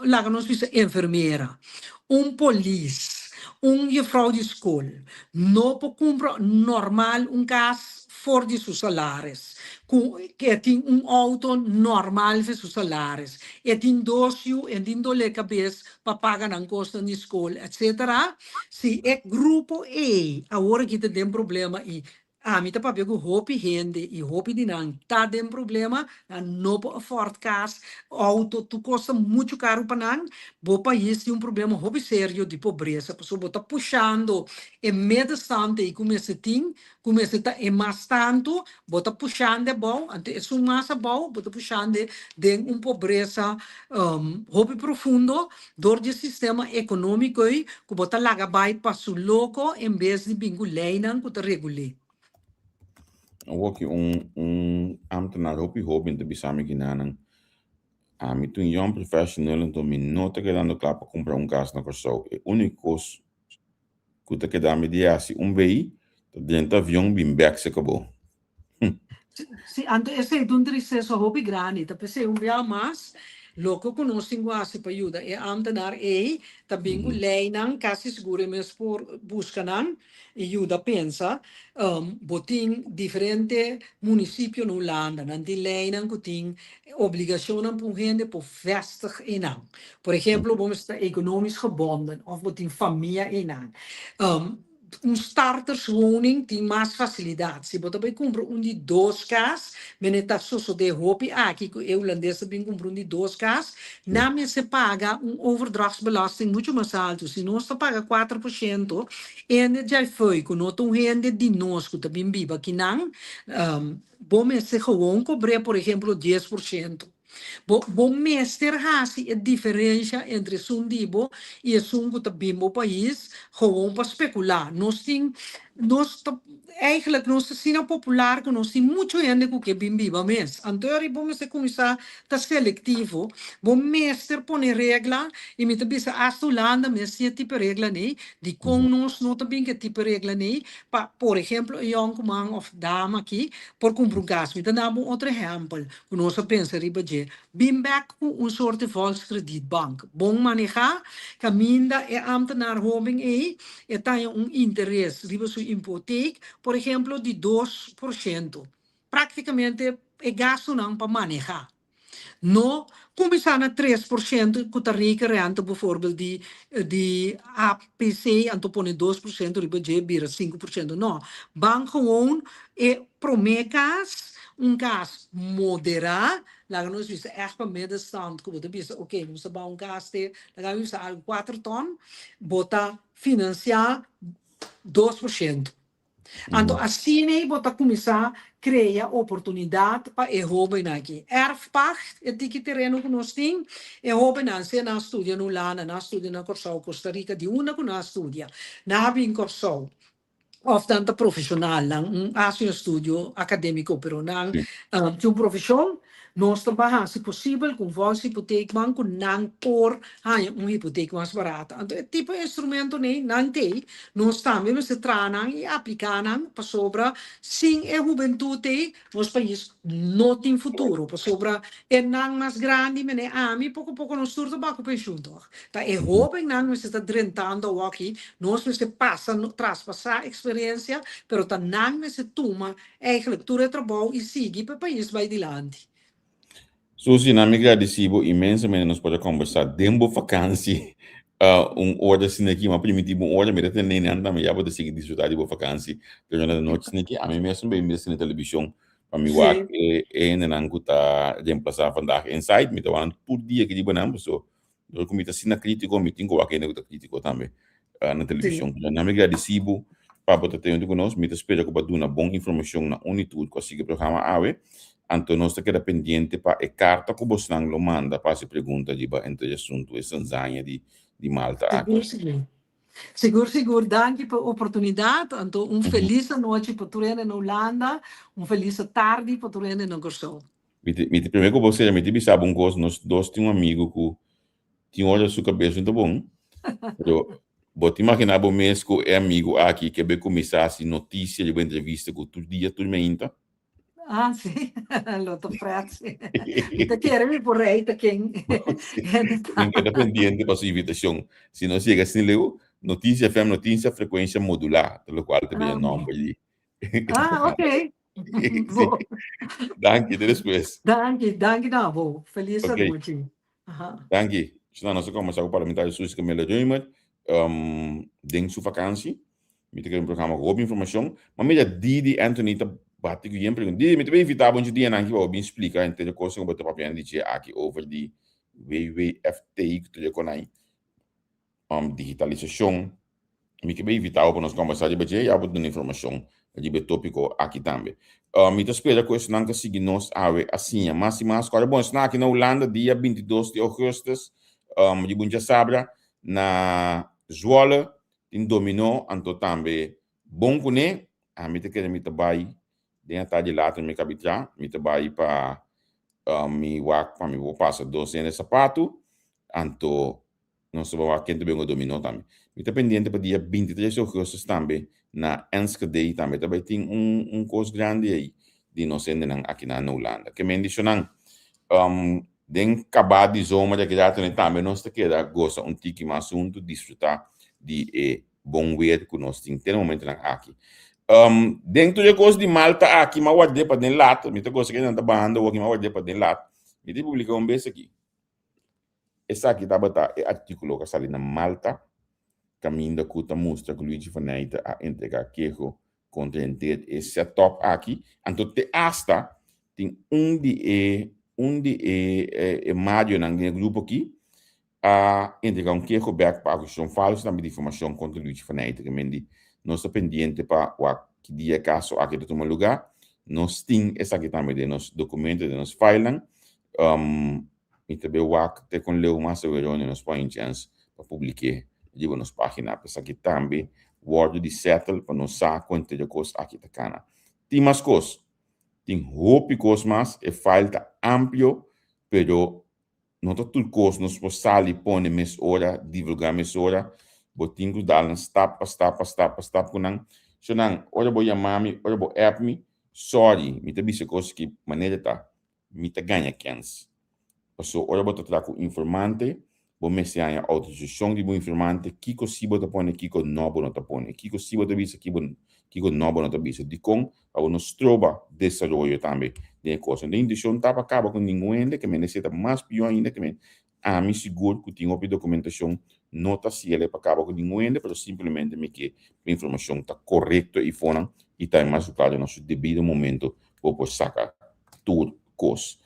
laga nos bisa enfermera, un polis, un jefrouw di skol no por kumpra normal un kas for di su salaris, ku e tin un outo normal for su salaris, e tin dos yu, e tin dole kabes pa paga nan kosnan di skol, etcetera. Si e grupo ei awor aki ta den problema i ami ta papia ku hopi hende i hopi di nan ta den problema, nan no por afford kas, outo, tur kos ta muchu karu pa nan, bo pais tin un problema hopi serio di pobresa, pasobra bo ta pushando e middenstand ei ku mester tin, ku mester ta e mas tantu, bo ta pushando abou, anto esun mas abou bo ta pushando den un pobresa hopi profundo dor di e sistema ekonómiko ei ku bo ta laga bai pa su loko en bes di bin ku leinan ku ta regul'é. Awor ki un un ambtenaar hopi hoben ta bisa mi kinanan. Ami ta un young professional anto mi no ta kedando kla pa kumpra un kas na Kòrsou. E úniko kos ku ta keda mi di hasi un bei ta drenta avion bin bèk se kabó. Si, anto esei ta un tristesa hopi grandi. Ta p'esei un bia mas, loke ku nos tin ku hasi pa yuda e ámtenar ei ta bin ku leinan, kasi sigur e mes por buska nan i yuda pensa. Bo tin diferente munisipio na Hulanda, nan tin leinan ku tin obligashonnan pa un hende por vèstig einan. Por ehemplo, bo mester ta economisch gebonden òf bo tin famia einan. Un starterswoning tin mas fasilidat. Si bo ta bai kumpra un di dos kas, mene ta sosodé hopi aki ku e hulandes ta bin kumpra un di dos kas, nan mester paga un overdrachtsbelasting muchu mas altu. Si nos ta paga 4%, hende djai fo'i ku no ta un hende di nos ku ta bin biba akinan, bo mester gewoon kobr'é por ehemplo 10%. Bo bo mester hasi e diferensha entre esun di bo i esun ku ta bin bo pais gewoon pa spekulá. Nos tin, nos ta, eigenlijk nos ta asina popular ku nos tin muchu hende ku ke bin biba mes. Anto ora bo mester kuminsá ta selektivo, bo mester pone regla i mi ta bisa asta Hulanda mes tin e tipo regla nei, dikon nos no ta bin ku e tipo regla nei pa por ehemplo e yònkuman òf dama aki por kumpra un kas. Mi ta daba un otro ehèmpel. Ku nos a pensa riba dje, bin bek ku un sorte volkskredietbank bon manehá, kaminda e ámtenar hóben ei e taña un interes riba su impoteek, por ehemplo di 2%. Práktikamente e gastunan pa manehá. No kuminsá na 3% ku ta reken rente bijvoorbeeld di di APC anto pone 2% riba dje bira 5%. No, ban gewoon e promé kas, un kas moderá, laga nos bisa ègt pa middenstand ku bo ta bisa oke nos ta bou un kas te laga mi bisa algu kuater tòn, bo ta finansiá 2%. Anto asina ei bo ta kuminsá krea oportunidat pa e hóbennan aki. Erfpacht, e tiki tereno ku nos tin, e hóbennan sea nan a studia na Hulanda, nan a studia na Kòrsou, Costa Rica, di unda ku nan a studia, nan a bin Kòrsou. Of nan ta profesional, nan un hasi un estudio academico, pero nan tin un profesion, nos ta ban hasi posibel cu un volkshypotheekbank cu nan por haña un hypotheek mas barato. Anto e tipo instrumentonan nan t'ei, nos tambe mester traha nan y aplica nan pasobra sin e hubentud ei nos pais no tin futuro, pasobra e nan mas grandi mene ami poco poco nos tur ta baha cu pensioen toch. Ta e hóbennan mester ta drentando awoki, nos mester pasa, traspasá eksperensia, pero ta nan mester tuma eigenlijk tur e trabou i sigui pa e pais bai dilanti. Susi, nan mi gradisí bo inmensamente nos por a kombersá den bo fakansi un ora asina aki. Mi a primintí bo un ora, mi ta tende nan tambe ya bo ta sigui disfrutá di bo fakansi durante e nochi asina aki. Ami mes un bei mira asina televishon pa mi wak e hendenan ku ta remplasá Vandaag Inside. Mi ta wak nan tur dia aki riba nan pasobra Dor ku mi ta asina krítiko, mi tin ku wak hende ku ta krítiko tambe na televishon. Nan mi gradisí bo pa bo ta tei huntu ku nos. Mi ta spera ku bo a duna bon informashon na un i tur ku a sigui e programa awe. Anto nos ta keda pendiente pa e karta ku bosnan lo manda pa hasi pregunta riba entre e asuntu e sanzaña di di Malta aki. Sigur, sigur. Sigur, sigur. Danki pa e oportunidat. Anto un felis anochi pa tur hende na Hulanda. Un felis tardi pa tur hende na Kòrsou. Mi ti, mi ti, promé ku bo sera, mi ti bisa bo un kos, nos dos tin un amigu ku tin ora su kabes no ta bon, pero bo ta imaginá bo mes ku e amigu aki ke be kuminsá hasi notisia riba entrevista ku tur dia, tur meinta? Ah, sí, lo ta pret, sí. Mi ta kere mi por rei ta ken hende ta. Mi keda pendiente pa su invitashon. Si nos yega asina leu, Notisia FM, Notisia Frekuensia Modulá, ta lokual ta bira nòmber di. Ah, ok. Bo. Danki, te despues. Danki, danki na bo. Feliz Ok. anochi. Aha. Danki. Sina nos a kombersá ku parlamentario Suzy Camilla Römer um, den su vakansi. Mi ta kere un programa ku hopi informashon. Ma mira Didi Anthony ta bati ku yen pregunta. Didi, mi ta bin invitá bo un dia nan aki pa bo bin splika henter e kos ku bo ta papiando di dje aki over di WWFT ku tur e konai. Um, digitalisashon. Mi ke bay invitá bo pa nos kombersá riba dje, ya bo duna informashon riba e tópiko aki tambe. Mi ta spera ku esnan ku a sigui nos awe a siña mas i mas. Kòrda bon, esnan aki na Hulanda dia 22 di ougùstùs, riba un djasabra, na Zwolle tin dominó, anto tambe bon kuné. Ami ta kere mi ta bai den atardi later mi kabi tra, mi ta bai pa. Mi wak pa mi por pasa dos hende sapatu, anto nos ta wak ken ta bin dominó tambe. Mi ta pendiente pa dia 23 di augustus tambe na Enschede tambe ta bai tin un un kos grandi ei di nos hendenan aki na Hulanda. Ke men di shonan, den kabá di zomer di aki rato tambe nos ta keda gosa un tiki mas huntu, disfrutá di e bon weer ku nos tin te na momentonan aki. Den tur e kos di Malta aki, m'a ward'é pa den lat, mi ta gosa ke nan ta bahando awor aki, m'a ward'é pa den lat. Mi ta publiká un bes aki. Esaki tabata e artíkulo ku a sali na Malta, kaminda ku ta mustra ku Luigi van Nijten a entregá keho kontra henter e setup aki. Anto te asta tin un di e un di e e marionan den e grupo aki a entrega un keho bek pa akusashon falso tambe difamashon kontra Luigi van Nijten. Ke men di nos ta pendiente pa wak ki dia e kaso aki ta tuma lugá. Nos tin esaki tambe den nos dokumento, den nos filenan. Mi ta bay wak te kon leu mas awe rond nos por haña chèns pa publik'é riba nos página. Esaki tambe wòrdu di sètel pa nos sa kon te kos aki ta kana. Tin mas kos, tin hopi kos mas, e file ta amplio, pero no ta tur kos nos por sali pone mesora, divulgá mesora. Bo tin ku dal nan stap pa stap pa stap pa stap ku nan. So nan, ora bo yama mi, ora bo app mi, sorry, mi ta bisa kos ki manera ta. Mi ta gaña kens. Paso ora bo ta traha ku informante, bo mester haña outorisashon di bo informante kiko si bo ta pone, kiko no bo no ta pone, kiko si bo ta bisa, kiko no bo no ta bisa. Dikon? Pa bo no stroba desaroyo tambe den e kos. Den intishon ta pa kaba ku ningun hende, ke men esei ta mas pió ainda, ke men ami sigur ku tin hopi dokumentashon no ta siele pa kaba ku ningun hende, pero simplemente mi ke pa informashon ta korekto i fonan i ta e mas resultado na su debido momento bo por saka tur kos.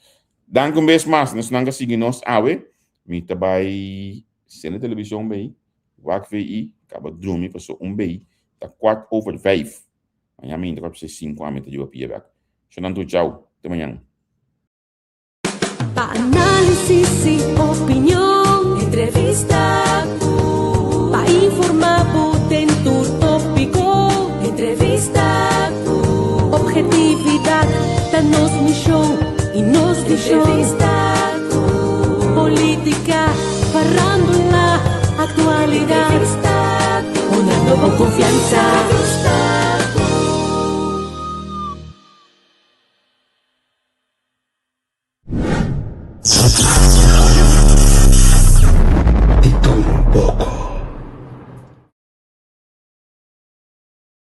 Danki un bes mas na esnan ku a sigui nos awe. Mi ta bai sende televishon bei, wak VI, kaba drumi paso un bei ta kwart over vijf. Mañan mi hinta kwart pa sinku ami ta yuba pia bek. Shonnan tur chau, te mañan. Pa análisis y opinion, entrevista cu. Pa informa bo den tur tópico, entrevista cu. Objetividad ta nos mision y nos vision. Entrevista cu. Política, farándula, actualidad. Entrevista cu. Una nuevo confianza.